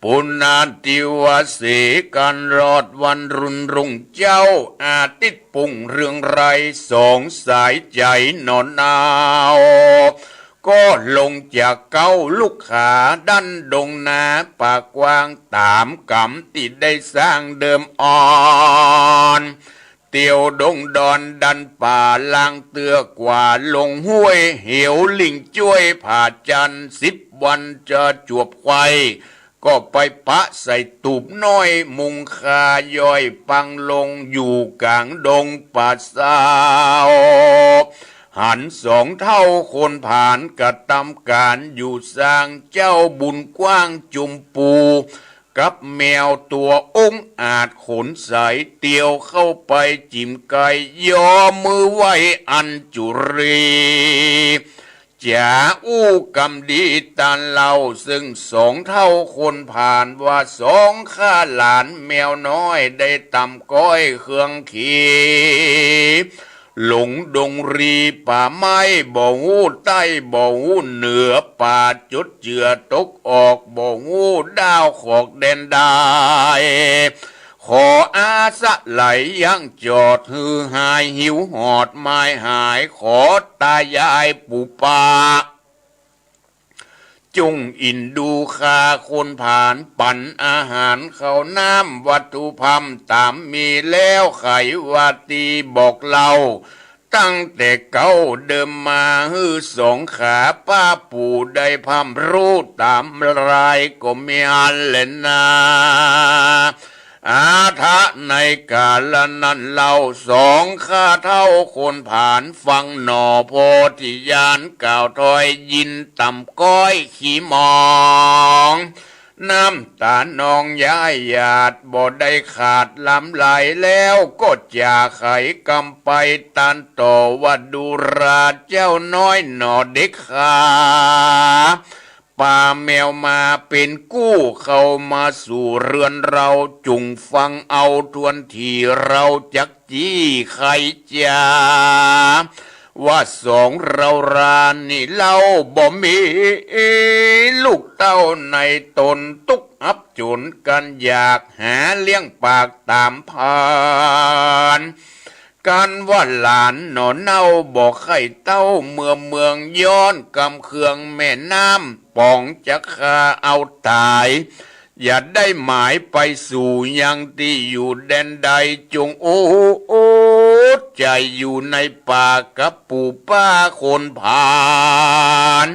ปุณณาติวาสี ก๋านรอดวันรุ่นรุ่งเจ๊า อาทิตย์ปุ้งเรืองไร้ สองสายใจ๋หน่อหนาว ก็ลงจากเก๊าลุกหาดั้นดงนาป่ากว้าง ต๋ามก๋รรมตี้ได้สร้างเดิมอ่อน เตียวดงดอนดันป่า ลางเตื้อกว่าลงห้วย เหวลิงจ้วยผาจันทร์ สิบวันจะจวบไขว้ ก็ไปปะใส่ตูบน้อยมุงคา ย่อยปังลงอยู่ก๋างดงป่าซาว หันสองเฒ่าคนผานกระตำก๋านอยู่ สร้างเจ้าบุญกว้างจุมปู กับแมวตั๋วองอาจขนใส เตียวเข้าไปจิ๋มใก้ ยอมมือไหว้อัญจุลี จ๋าอู้กำดีตานเล่า เซิ่งสองเฒ่าคนผาน ว่าสองข้าหลานแมวน้อย ได้ตำก้อยเครื่องขี หลงดงรีป่าไม้ บ่ฮู้ใต้บ่ฮู้เหนือ ป่าจดเจือตกออก บ่ฮู้ด้าวขอกแดนดาย ขออาศัยยั้งจอด หื้อหายหิวหอดมายหาย ขอตายายปู่ป้า จุ่งอินดูข้าคนผาน ปั๋นอาหารข้าวน้ำวัตถุพร่ำ ต๋ามมีแล้วไขว่าตี้บอกเล่า ตั้งแต่เก๊าเดิมมา หื้อสองขาป้าปู่ได้พร่ำฮู้ต๋ามราย ก็มีหั้นแลนา อาทะในก๋าละนั้นเล่า สองข้าเฒ่าคนผาน ฟังหน่อโพธิญาณกล่าวถ้อย ยินตำก้อยขี้หมอง น้ำตานองย้ายหยาดบ่ได้ขาดลำไหล แล้วก็จะไขกำไปตันต่อว่า ดูราเจ้าน้อยหน่อเด็กขา ปาแมวมาเป๋นกู้เข้ามาสู่เฮือนเฮา จุ่งฟังเอาถ้วนที เฮาจัก จี้ไขจ๋า ว่าสองเฮารานี้เล่าบ่มีลูกเต้าในต๋น ตุ๊กอับจ๋นกั๋นอยากหาเลี้ยงปากต๋ามผ่าน กั๋นว่าหลานหน่อเน่าบ่ใค่เต้า เมื่อเมืองย้อนกำเคืองแม่น้ำป๋อง จะฆ่าเอาต๋าย อย่าได้หมายไปสู่ยังตี้อยู่แดนใด จงอดใจ๋อยู่ในป่ากับปู่ป้าคนพาล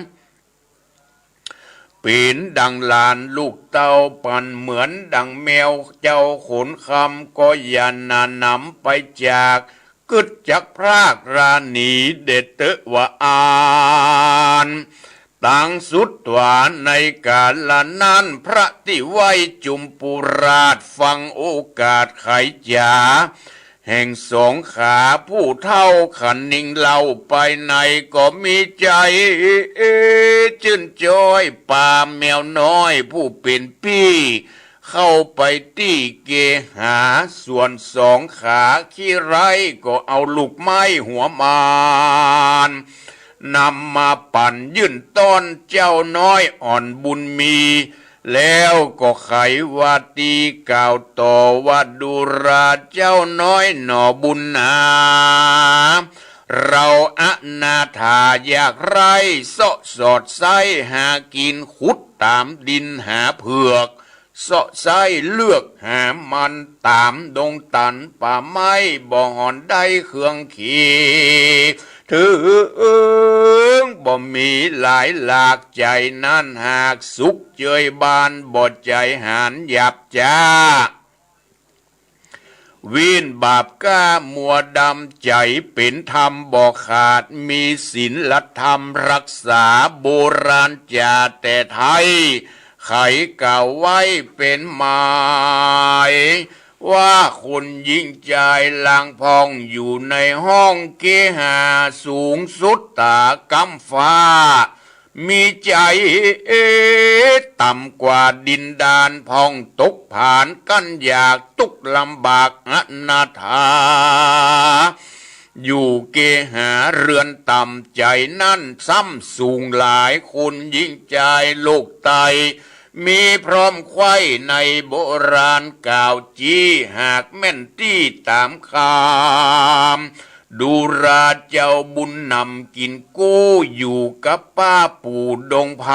เป๋นดังหลานลูกเต้า ปันเหมือนดังแมวเจ้าขนคำ ก็อย่าหน่านำไปจาก กึ๊ดจักพรากราหนีเด็ดเต๊อะว่าอั้น ตังสุดต๋วาในกาละนั้น พระตี้ไหว้จุมปูราชฟังโอกาสไขจ๋า แห่งสองขาผู้เฒ่าขะนิงเล่าไปใน ก็มีใจ๋จื้นจ้อยปาแมวน้อยผู้เป๋นปี้ เข้าไปตี้เกหา ส่วนสองขาขี้ไร้ก็เอาลูกไม้หัวมาน นำมาปั่นยื่นต้อนเจ้าน้อยอ่อนบุญมี แล้วก็ไขวาตีกล่าวต่อว่า ดูราเจ้าน้อยหน่อบุญหนา เฮาอนาถายากไร้ เซาะสอดไส้หากิ๋น ขุดต๋ามดินหาเผือก เซาะไส้เลือกหามันต๋ามดงตันป่าไม้ บ่หอนได้เครื่องขี เถิงบ่มีหลายหลาก ใจ๋นั้นหากสุขเจยบาน บ่ใจ๋หานหยาบจ๊า วีนบาปกล้ามัวดำ ใจ๋เป๋นธรรมบ่ขาด มีศีลธรรมรักษา โบราณจ๋าแต่ไทย ไขกล่าวไว้เป๋นหมาย ว่าคนญิงจายลางพ่อง อยู่ในห้องเกหาสูงสุดต๋าก้ำฟ้า มีใจ๋ต่ำกว่าดินดาน พ่องตกผานกั้นอยาก ตุ๊กข์ลำบากอนาถา อยู่เกหาเฮือนต่ำ ใจ๋นั้นซ้ำสูงหลาย คนญิงจายโลกไต มีพร้อมใคว่ในโบราณกล่าวจี้ หากแม่นตี้ต๋ามคำ ดูราเจ้าบุญนำกิ๋นกู้ อยู่กับป้าปู่ดงไพร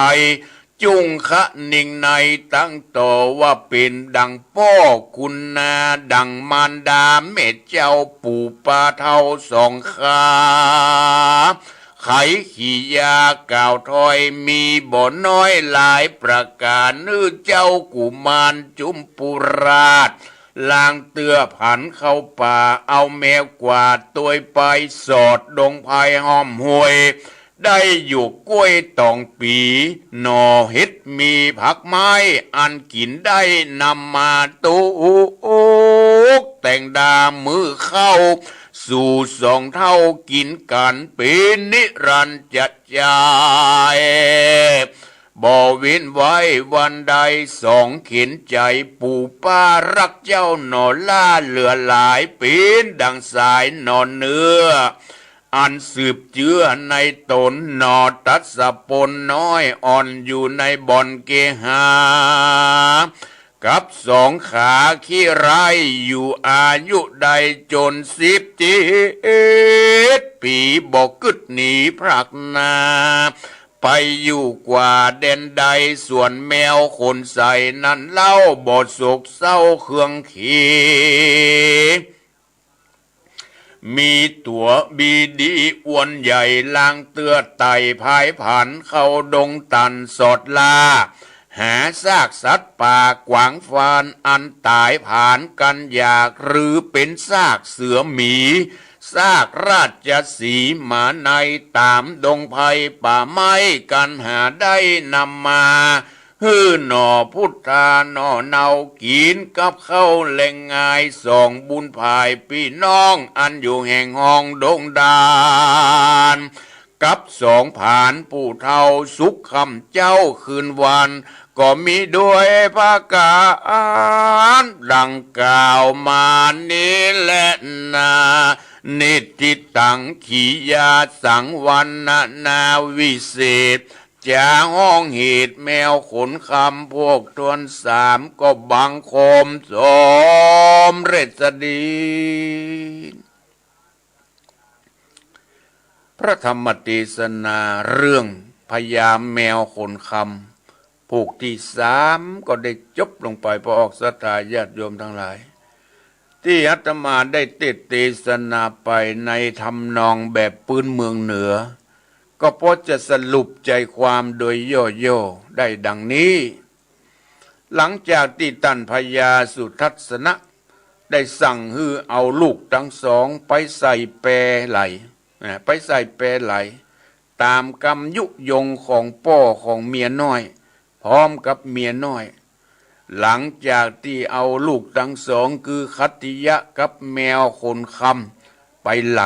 จุ่งคะนิงในตังต่อว่า เป๋นดังป้อคุณนา ดังมารดาแม่เจ้าปู่ป้าเฒ่าสองขา ไขขี่ยากล่าวถ้อย มีบ่น้อยหลายประก๋าน หื้อเจ้ากุมารจุมปูราช ลางเตื้อผันเข้าป่า เอาแมวกวาดตวยไป สอดดงไพรห้อมห้วย ได้หยวกกล้วยต๋องปี๋ หน่อเห็ดมีผักไม้ อันกิ๋นได้นำมาตุ๊กแต่งดามื้อเข้า สู่สองเฒ่ากิ๋นกั๋นเป๋นนิรันดร์จะจาย บ่เว้นไว้วันใด สองเข็ญใจ๋ปู่ป้ารักเจ้าหน่อล่า เหลือหลายเป๋นดังสายหน่อเนื้อ อันสืบเจื้อในต๋นหน่อ ตัสสะปนน้อยอ่อนอยู่ในบ่อนเกหา กับสองขาขี้ไร้ อยู่อายุได้จ๋นสิบเจ็ดปี๋ บ่กึ๊ดหนีพรากนา ไปอยู่กว่าแดนใด ส่วนแมวขนใสนั้นเล่า บ่โศกเศร้าเครื่องขี มีตั๋วบีดีอ้วนใหญ่ ลางเตื้อไต่พายผันเข้าดงตัน สอดล่าหาซากสัตว์ป่ากวางฟาน อันต๋ายผลาญกั๋นอยาก หรือเป๋นซากเสือหมี ซากราชสีห์หมาใน ต๋ามดงไพรป่าไม้ กั๋นหาได้นำมา หื้อหน่อพุทธาหน่อเนากิ๋นกับข้าวแลงงาย สองบุญผายปี้น้องอันอยู่แห่งห้องดงดาน กับสองผานผู้เฒ่าสุขค่ำเจ๊าคืนวัน ก็มีด้วยประก๋านดังกล่าวมานี้แลนา นิทธิตัง ขียาสัง วรรณนาวิเศษ จาฮ้องเหตุแมวขนคำ พวกตนสามก็บังคมสมเร็จดี พระธรรมเตสนาเรื่องพญาแมวขนคำ ผูกตี้สามก็ได้จบลงไป พระออกศรัทธาญาติโยมตังหลาย ตี้อาตมาได้เตสน์เตสนาไปในทำนองแบบปื๊นเมืองเหนือ ก็พอจะสรุปใจความโดยย่อๆ ได้ดังนี้ หลังจากตี้ต้านพญาสุทัศนะได้สั่งหื้อเอาลูกตังสองไปใส่แปไหล อ่า ไปใส่แปไหล ต๋ามกำยุยงของป้อของเมียน้อย พร้อมกับเมียน้อย หลังจากตี้เอาลูกตังสอง คือคัตติยะกับแมวขนคำไปไหล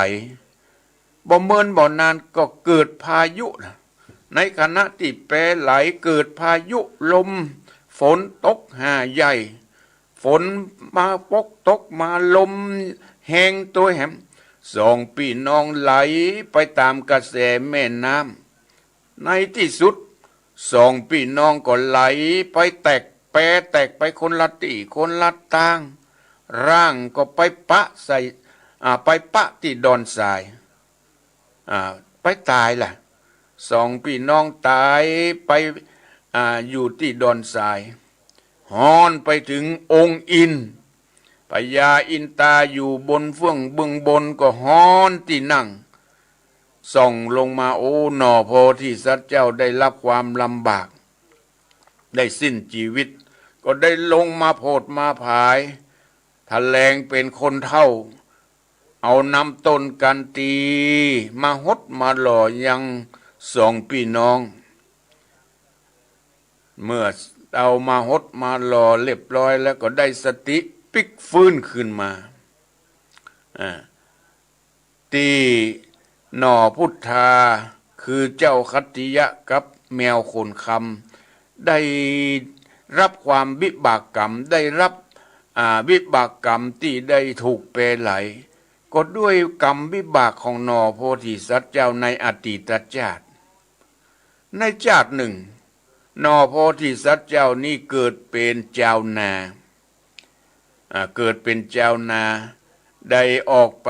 บ่เมินบ่นานก็เกิดพายุนะ ในขณะตี้แปไหลเกิดพายุลม ฝนตกหาใหญ่ ฝนมาปกตกมาลมแฮงตวยแหม สองปี้น้องไหลไปต๋ามกระแสแม่น้ำ ในตี้สุด สองปี้น้องก็ไหลไปแตก แปแตกไปคนละตี้คนละตาง ร่างก็ไปปะใส่ อ่า ไปปะตี้ดอนทราย อ่า ไปต๋ายละ สองปี้น้องต๋ายไป อ่า อยู่ตี้ดอนทราย ฮ้อนไปเถิงองค์อินทร์ พญาอินตาอยู่บนเฟื่องเบื้องบนก็ฮ้อนตี้นั่ง ส่องลงมา โอ้ หน่อโพธิสัตว์เจ้าได้รับความลำบาก ได้สิ้นจีวิต ก็ได้ลงมาโผดมาผาย แถลงเป๋นคนเฒ่า เอาน้ำต้นกัณฑ์ตีมาหดมาหล่อยังสองปี้น้อง เมื่อเอามาหดมาหล่อเรียบร้อยแล้วก็ได้สติปิ๊กฟื้นคืนมา อ่า ตี้หน่อพุทธา คือเจ้าคัตติยะกับแมวขนคำ ได้รับความวิบากกรรม ได้รับ อ่า วิบากกรรมตี้ได้ถูกแปไหล ก็ด้วยกรรมวิบากของหน่อโพธิสัตว์เจ้าในอดีตชาติ ในชาตินึ่ง หน่อโพธิสัตว์เจ้านี้เกิดเป๋นจาวนา อ่า เกิดเป๋นจาวนา ได้ออกไป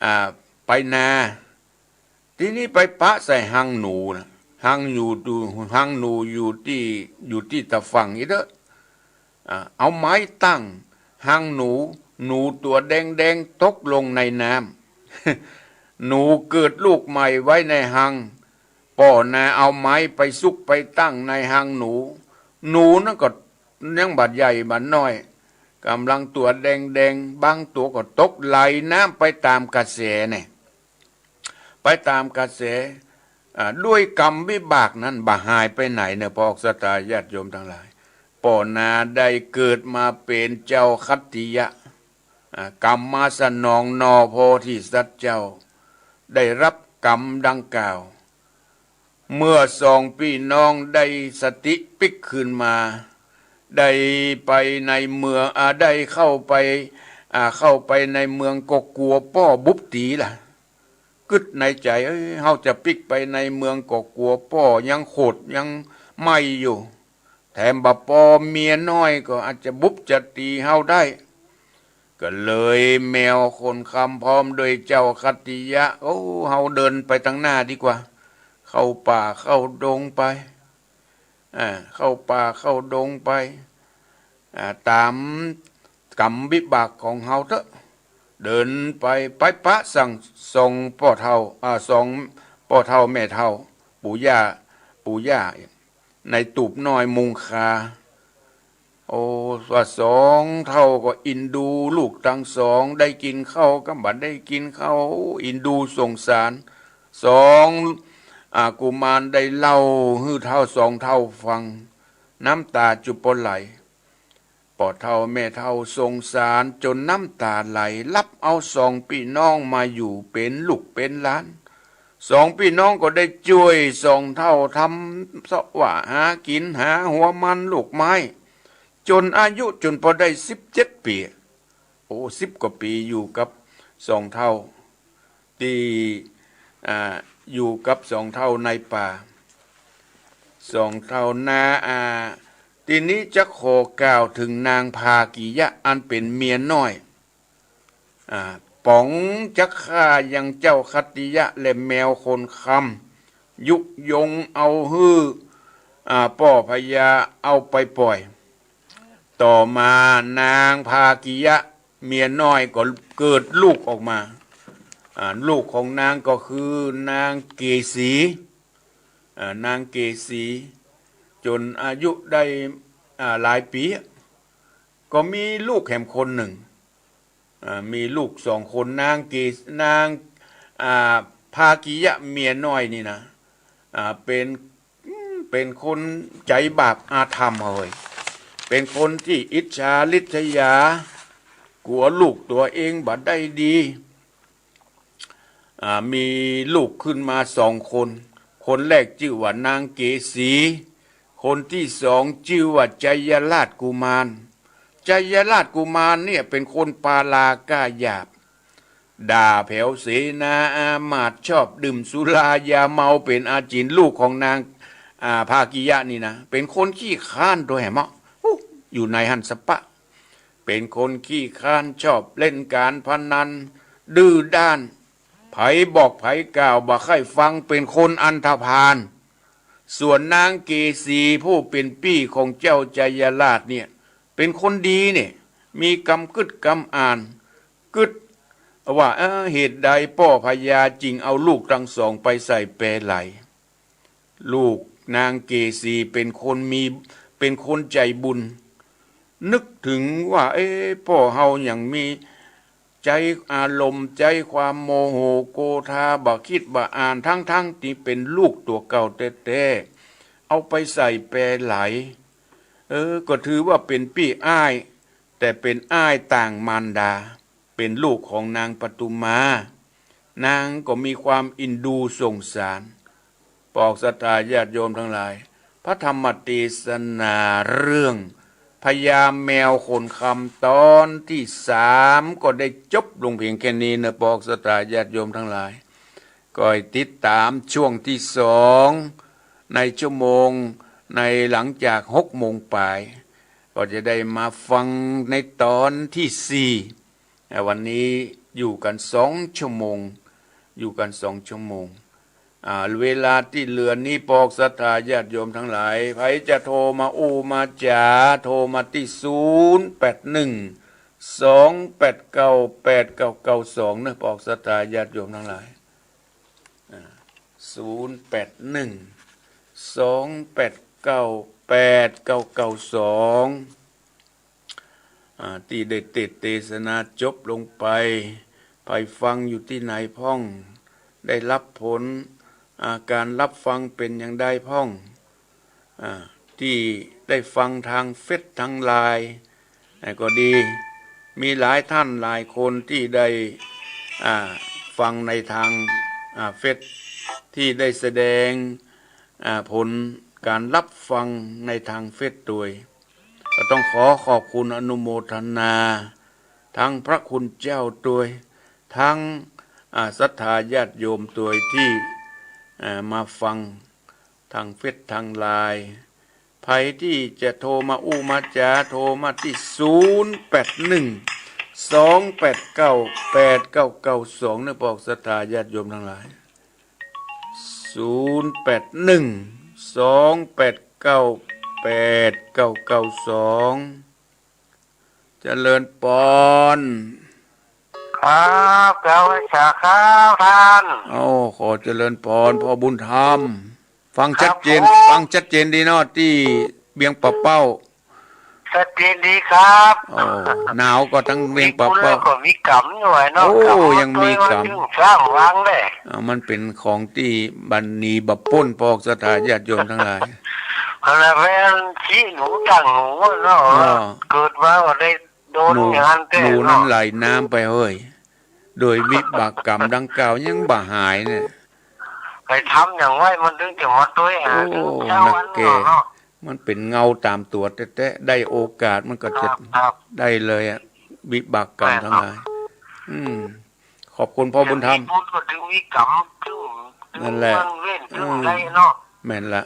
อ่า ไปนา ตี้นี้ไปปะใส่ฮังหนูนะ ฮังอยู่ ฮังหนูอยู่ตี้ อยู่ตี้ตะฝั่งอี้เต๊อะ อ่า เอาไม้ตั้งฮังหนู หนูตั๋วแดงๆ ตกลงในน้ำ หนูเกิดลูกใหม่ไว้ในฮัง ป้อนาเอาไม้ไปซุกไปตั้งในฮังหนู หนูนั้นก็ยังบ่าใหญ่บ่าน้อย ก่ำลังตั๋วแดงๆ บางตั๋วก็ตกไหลน้ำไปต๋ามกระแสเนี่ย ไปต๋ามกระแส อ่า ด้วยกรรมวิบากนั้นบ่หายไปไหนเน่อ พระออกศรัทธาญาติโยมตังหลาย ป้อนาได้เกิดมาเป๋นเจ้าคัตติยะ อ่า กำมาสนองหน่อโพธิสัตว์เจ้า ได้รับกรรมดังกล่าว เมื่อสองปี้น้องได้สติปิ๊กคืนมา ได้ไปในเมือง อ่า ได้เข้าไป อ่า เข้าไปในเมืองก็กั๋วป้อบุบตี๋ละ กึ๊ดในใจ๋ เอ้ย เฮาจะปิ๊กไปในเมืองก็กั๋วป้อยังโขดยังไหม้อยู่ แถมบ่าปอเมียน้อยก็อาจจะบุบจะตี๋เฮาได้ ก็เลยแมวขนคำพร้อมด้วยเจ้าคัตติยะ โอ้ เฮาเดินไปตังหน้าดีกว่า เข้าป่าเข้าดงไป อ่า เข้าป่าเข้าดงไป อ่า ต๋ามกรรมวิบากของเฮาเต๊อะ เดินไป ไปปะสั่งสองป้อเฒ่า อ่า สองป้อเฒ่าแม่เฒ่า ปู่ย่า ปู่ย่า ในตูบน้อยมุงคา โอ้ ว่าสองเฒ่าก็อินดูลูกตังสอง ได้กิ๋นข้าวกั๋มบ่ได้กิ๋นข้าว อินดูสงสาร สอง อ่า กุมารได้เล่าหื้อเฒ่าสองเฒ่าฟัง น้ำต๋าจุบ่ไหล ป้อเฒ่าแม่เฒ่าสงสารจ๋นน้ำต๋าไหล ฮับเอาสองปี้น้องมาอยู่เป๋นลูกเป๋นหลาน สองปี้น้องก็ได้จ้วยสองเฒ่าทำเสาะหว่ะหากิ๋น หาหัวมันลูกไม้ จ๋นอายุจ๋นปอได้สิบเจ็ดปี๋ โอ้ สิบกว่าปี๋อยู่กับสองเฒ่า ตี้ อ่า อยู่กับสองเฒ่าในป่า สองเฒ่านา อ่า ตี้นี้จะขอกล่าวเถิงนางภากิยะอันเป๋นเมียน้อย อ่า ป๋องจักฆ่ายังเจ้าขัตติยะและแมวขนคำ ยุยงเอาหื้อ อ่า ป้อพญาเอาไปป่อย ต่อมานางภากิยะเมียน้อยก็เกิดลูกออกมา อ่า ลูกของนางก็คือนางเกสี อ่า นางเกสี จ๋นอายุได้ อ่า หลายปี๋ ก็มีลูกแหมคนนึ่ง อ่า มีลูกสองคน นางเก นาง อ่า ภากิยะเมียน้อยนี่นะ อ่า เป๋น อืม เป๋นคนใจ๋บาปอาธรรมเฮย เป๋นคนตี้อิจฉาริษยา กั๋วลูกตั๋วเองบ่ได้ดี อ่า มีลูกขึ้นมาสองคน คนแรกจื้อว่านางเกสี คนตี้สองจื้อว่าไชยราชกุมาร ไชยราชกุมารเนี่ยเป๋นคนปาราก้าหยาบ ด่าแผวเสนาอามาตย์ ชอบดื่มสุรายาเมา เป๋นอาจิณ ลูกของนาง อ่า ภากิยะนี่นะ เป๋นคนขี้คร้านตวยแหมะ อู้ อยู่ในหั้นสะปะ เป๋นคนขี้คร้าน ชอบเล่นก๋านพนัน ดื้อด้าน ใผบอกใผกล่าวบ่ใค่ฟัง เป๋นคนอันธพาล ส่วนนางเกสีผู้เป๋นปี้ของเจ้าไชยราชเนี่ย เป๋นคนดีเนี่ย มีกำกึ๊ดกำอ่าน กึ๊ดว่า เออ เหตุใดป้อพญาจึงเอาลูกตังสองไปใส่แปไหล ลูกนางเกสีเป๋นคนมี เป๋นคนใจ๋บุญ นึกเถิงว่า เอ๊ะ ป้อเฮายังมีใจ๊อารมณ์ ใจ๊ความโมโหโกธา บ่คิดบ่อ่าน ตึงๆ ตี้เป๋นลูกตั๋วเก่าแต๊ๆ เอาไปใส่แปไหล เออ ก็ถือว่าเป๋นปี้อ้าย แต่เป๋นอ้ายต่างมารดา เป๋นลูกของนางปทุมา นางก็มีความอินดูสงสาร ปอกศรัทธาญาติโยมตังหลาย พระธรรมเตสนาเรื่องพญาแมวขนคำตอนตี้สามก็ได้จบลงเพียงแค่นี้เนาะ ปอกศรัทธาญาติโยมตังหลาย ก็ให้ติดต๋ามช่วงตี้สองในชั่วโมง ในหลังจากหกโมงป๋าย ก็จะได้มาฟังในตอนตี้สี่ อ่า วันนี้อยู่กั๋นสองชั่วโมง อยู่กั๋นสองชั่วโมง อ่า เวลาตี้เหลือนี้ ปอกศรัทธาญาติโยมตังหลาย ใผจะโทรมาอู้มาจ๋า โทรมาตี้ ศูนย์ แปด หนึ่ง สอง แปด เก้า แปด เก้า เก้า สอง เนาะ ปอกศรัทธาญาติโยมตังหลาย อ่า ศูนย์ แปด หนึ่ง สอง แปด เก้า แปด เก้า เก้า สอง อ่า ตี้ได้เตสน์เตสนาจบลงไป ใผฟังอยู่ตี้ไหนพ่อง ได้ฮับผล อ่า ก๋านฮับฟังเป๋นอย่างใดพ่อง อ่า ตี้ได้ฟังตางเฟซตางไลน์ อ่า ก็ดี มีหลายต้านหลายคนตี้ได้ อ่า ฟังในตาง อ่า เฟซ ตี้ได้แสดง อ่า ผลก๋านฮับฟังในตางเฟซตวย ก็ต้องขอขอบคุณอนุโมทนา ตึงพระคุณเจ้าตวย ตึง อ่า ศรัทธาญาติโยมตวยตี้ อ่า มาฟังตางเฟซตางไลน์ ใผตี้จะโทรมาอู้มาจ๋า โทรมาตี้ ศูนย์ แปด หนึ่ง สอง แปด เก้า แปด เก้า เก้า สอง เนาะ ปอกศรัทธาญาติโยมตังหลาย ศูนย์ แปด หนึ่ง สอง แปด เก้า แปด เก้า เก้า สอง เจริญปอน ครับ เจ้าวิชาครับท่าน โอ้ ขอเจริญปอน พ่อบุญธรรม ฟังชัดเจน ครับผม ฟังชัดเจนดีเนาะ ตี้เวียงป่าเป้า ชัดเจนดีครับ โอ้ หนาวก็ตึงเวียงป่าเป้า มีกุนแล้วก็มีก๋ำอยู่ไอ้เนาะ โอ้ ก๋ำ ยังมีก๋ำ มันตึงสร้างวังเลย อ่า มันเป๋นของตี้บ่หนีบ่ป๊น ปอกศรัทธาญาติโยมตังหลาย ก็เลยแม่นขี้หนูต่างหนูอะเนาะ อ้อ เกิดมาก็ได้โดน หนู อย่างนั้นแต๊ หนูนั้น เนาะ ไหลน้ำไปเฮ้ย โดยวิบากกรรมดังกล่าวยังบ่หายเนี่ย ไปทำอย่างไว้มันถึงจะมาตวยหา โอ้ เจ้า นัก วัน แก่ เนาะ มันเป๋นเงาต๋ามตั๋วแต๊ๆ ได้โอกาสมันก็จะ ครับ ครับ ได้เลยอะ วิบากกรรม แม่น ทั้งหลาย ครับ อืม ขอบคุณพ่อบุญธรรม มีบุญก็ถึงมีกรรม ถึง นั่นแหละ ถึงมันเว้น ถึง อืม ได้เนาะ แม่นละ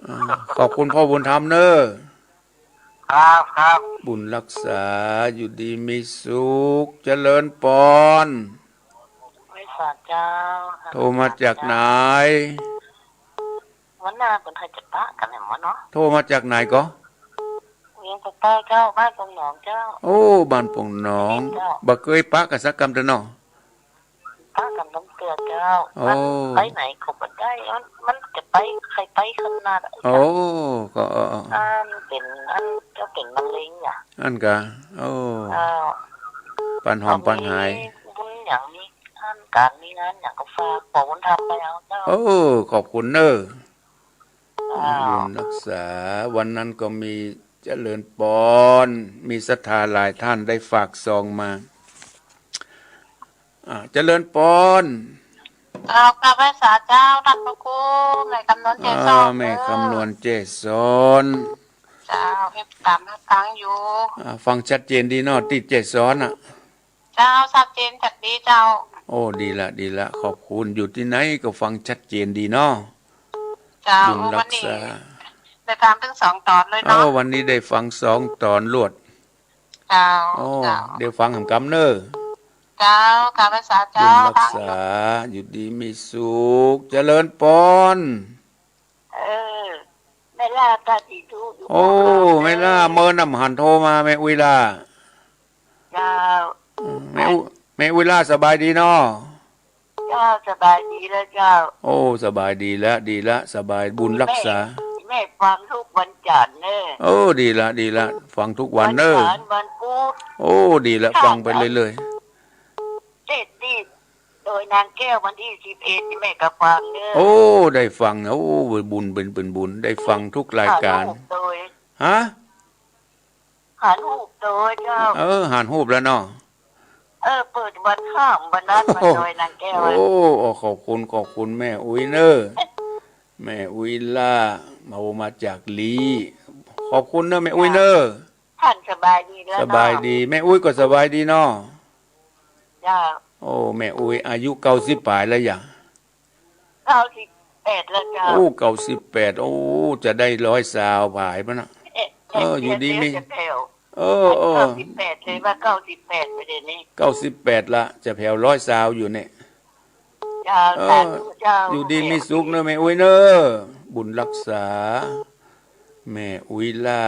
อ่า ขอบคุณพ่อบุญธรรมเนอะ ครับ ครับ บุญรักษา อยู่ดีมีสุข เจริญปอน ไหว้สาเจ้า โทรมาจากไหน วันหน้าเปิ้นใค่จะปะกั๋นแหมเนาะ โทรมาจากไหนก่อ เวียงป่าแต้เจ้า บ้านปงหนองเจ้า โอ้ บ้านปงหนอง เจ้า บ่เกยปะกั๋นสักกำเตื้อเนาะ ปะกั๋นบ่เตื้อเจ้า โอ้ มันไปไหนก็บ่ได้ มัน มันจะไป ใค่ไปขนาด โอ้ ก็ เออ เออ อันเป๋น อันเจ้าเป๋นมะเร็งอะ อันกะ โอ้ เจ้า ปานหอมปานหาย มีบุญอย่าง มีอันก๋านมีงานอย่างก็ฝาก ขอบุญธรรมไปเอาเจ้า โอ้ ขอบคุณเนอะ เจ้า บุญรักษา วันนั้นก็มีเจริญปอน มีศรัทธาหลายท่านได้ฝากซองมา อ่า เจริญปอน เจ้า กราบไหว้สาเจ้า ต้านพระครู แม่คำนวณเจสอน อ่า แม่คำนวณเจสอน เจ้า เฮ็ดต๋ามฟังอยู่ อ่า ฟังชัดเจนดีเนาะ ตี้เจสอนอะ เจ้า ชัดเจนชัดดีเจ้า โอ้ ดีละ ดีละ ขอบคุณ อยู่ตี้ไหนก็ฟังชัดเจนดีเนาะ เจ้า บุญรักษา วันนี้ได้ฟังตึงสองต๋อนเลยเนาะ เออ วันนี้ได้ฟังสองต๋อนรวด เจ้า โอ้ เจ้า เดี๋ยวฟังหำกำเนอะ เจ้า กราบไหว้สาเจ้า บุญรักษา ฟังอยู่ อยู่ดีมีสุข เจริญปอน เออ แม่ล่าตาสีทูอยู่ โอ้ แม่ล่า เมินนำบ่หันโทรมา แม่อุ๊ยล่า เจ้า อืม แม่อุ๊ย แม่อุ๊ยล่าสบายดีเนาะ เจ้า สบายดีแล้วเจ้า โอ้ สบายดีแล้ว ดีแล้ว สบาย บุญรักษา แม่ แม่ฟังทุกวันจันทร์เนอะ เออ ดีละ ดีละ ฟังทุกวันเนอะ วันจันทร์ วันพุธ โอ้ ดีละ ค่ะ ฟังไปเรื่อยๆ เทศน์ตี้ดอยนางแก้ววันตี้สิบเอ็ดนี่แม่ก็ฟังเนอะ โอ้ ได้ฟังนะ โอ้ บุญ เป๋น เป๋นบุญ ได้ฟังทุกรายก๋าน หันฮูปโตย ฮะ หันฮูปโตยเจ้า เออ หันฮูปแล้วเนาะ เออ เปิดวันข้ามวันนั้น วันดอยนางแก้วอะ โอ้ โอ้ ขอบคุณ ขอบคุณแม่อุ๊ยเนอะ แม่อุ๊ยล่า มา มาจากลี ขอบคุณเนอะแม่อุ๊ยเนอะ ท่านสบายดีแล้วเนาะ สบายดี แม่อุ๊ยก็สบายดีเนาะ เจ้า โอ้ แม่อุ๊ยอายุเก้าสิบป๋ายแล้วหยัง เก้าสิบแปดแล้วเจ้า โอ้ เก้าสิบแปด โอ้ จะได้ร้อยซาวป๋ายปะนะ เอ๊ะ เออ อยู่ดีมี เดี๋ยวจะแผ่ว เออ เออ เก้าสิบแปดเลยว่าเก้าสิบแปดไปเดี๋ยวนี้ เก้าสิบแปดละ จะแผ่วร้อยซาวอยู่เนี่ย เจ้า เออ สาธุเจ้า อยู่ดีมีสุขเนอะแม่อุ๊ยเนอะ บุญรักษา แม่อุ๊ยล่า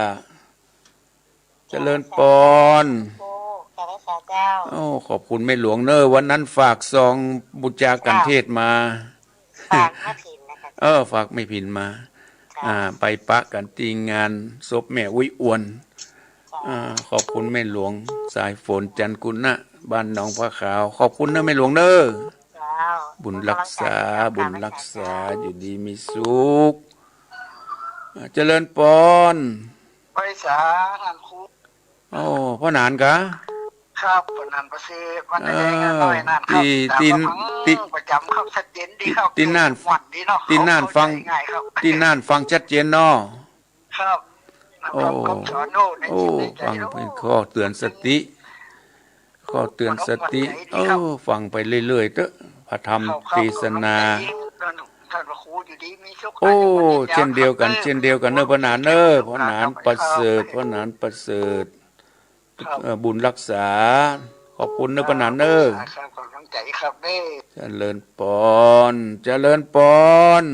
เจริญปอน โอ้ กราบไหว้สาเจ้า โอ้ ขอบคุณแม่หลวงเนอะ วันนั้นฝากซองบูชากัณฑ์เทศน์มา ฝากแม่ผินนะคะ เออ ฝากแม่ผินมา เจ้า อ่า ไปปะกั๋นตี้งานศพแม่อุ๊ยอ่วน เจ้า อ่า ขอบคุณแม่หลวงสายฝน จันทร์กุณะ บ้านหนองผาขาว ขอบคุณเนอะแม่หลวงเนอะ เจ้า บุญรักษา บุญรักษา บุญรักษา อยู่ดีมีสุข อ่า เจริญปอน ไหว้สาท่านครู โอ้ พ่อหนานกา ครับ พ่อหนานประเสริฐ วันนี้ เออ น้อยนั่นครับ ตี้ ตี้ ต๋ามลำพัง ตี้ ประจ๋ำครับ ชัดเจนดีครับ ตี้น่าน ทุกวันดีเนาะ ตี้น่านฟัง เข้าใจ๋ง่ายครับ ตี้น่านฟังชัดเจนเนาะ ครับ โอ้ นำคำสอนโน่ใน โอ้ จิตในใจ๋ ฟังเป๋นข้อเตือนสติ ข้อเตือนสติ เออ ฟังไปเรื่อยๆ เต๊อะ พระธรรม ครับ ครับ เตสนา ท่านพระครูอยู่ดีมีสุข โอ้ อายุมั่นยืนยาว เช่นเดียวกั๋น ครับ เช่นเดียวกั๋นเนอะ พ่อหนานเนอะ พ่อหนานประเสริฐ พ่อหนานประเสริฐ ครับ เอ่อ บุญรักษา ขอบคุณเนอะ พ่อหนานเนอะ ครับ ขอบคุณใจ๋ครับเด้อ เจริญปอน เจริญปอน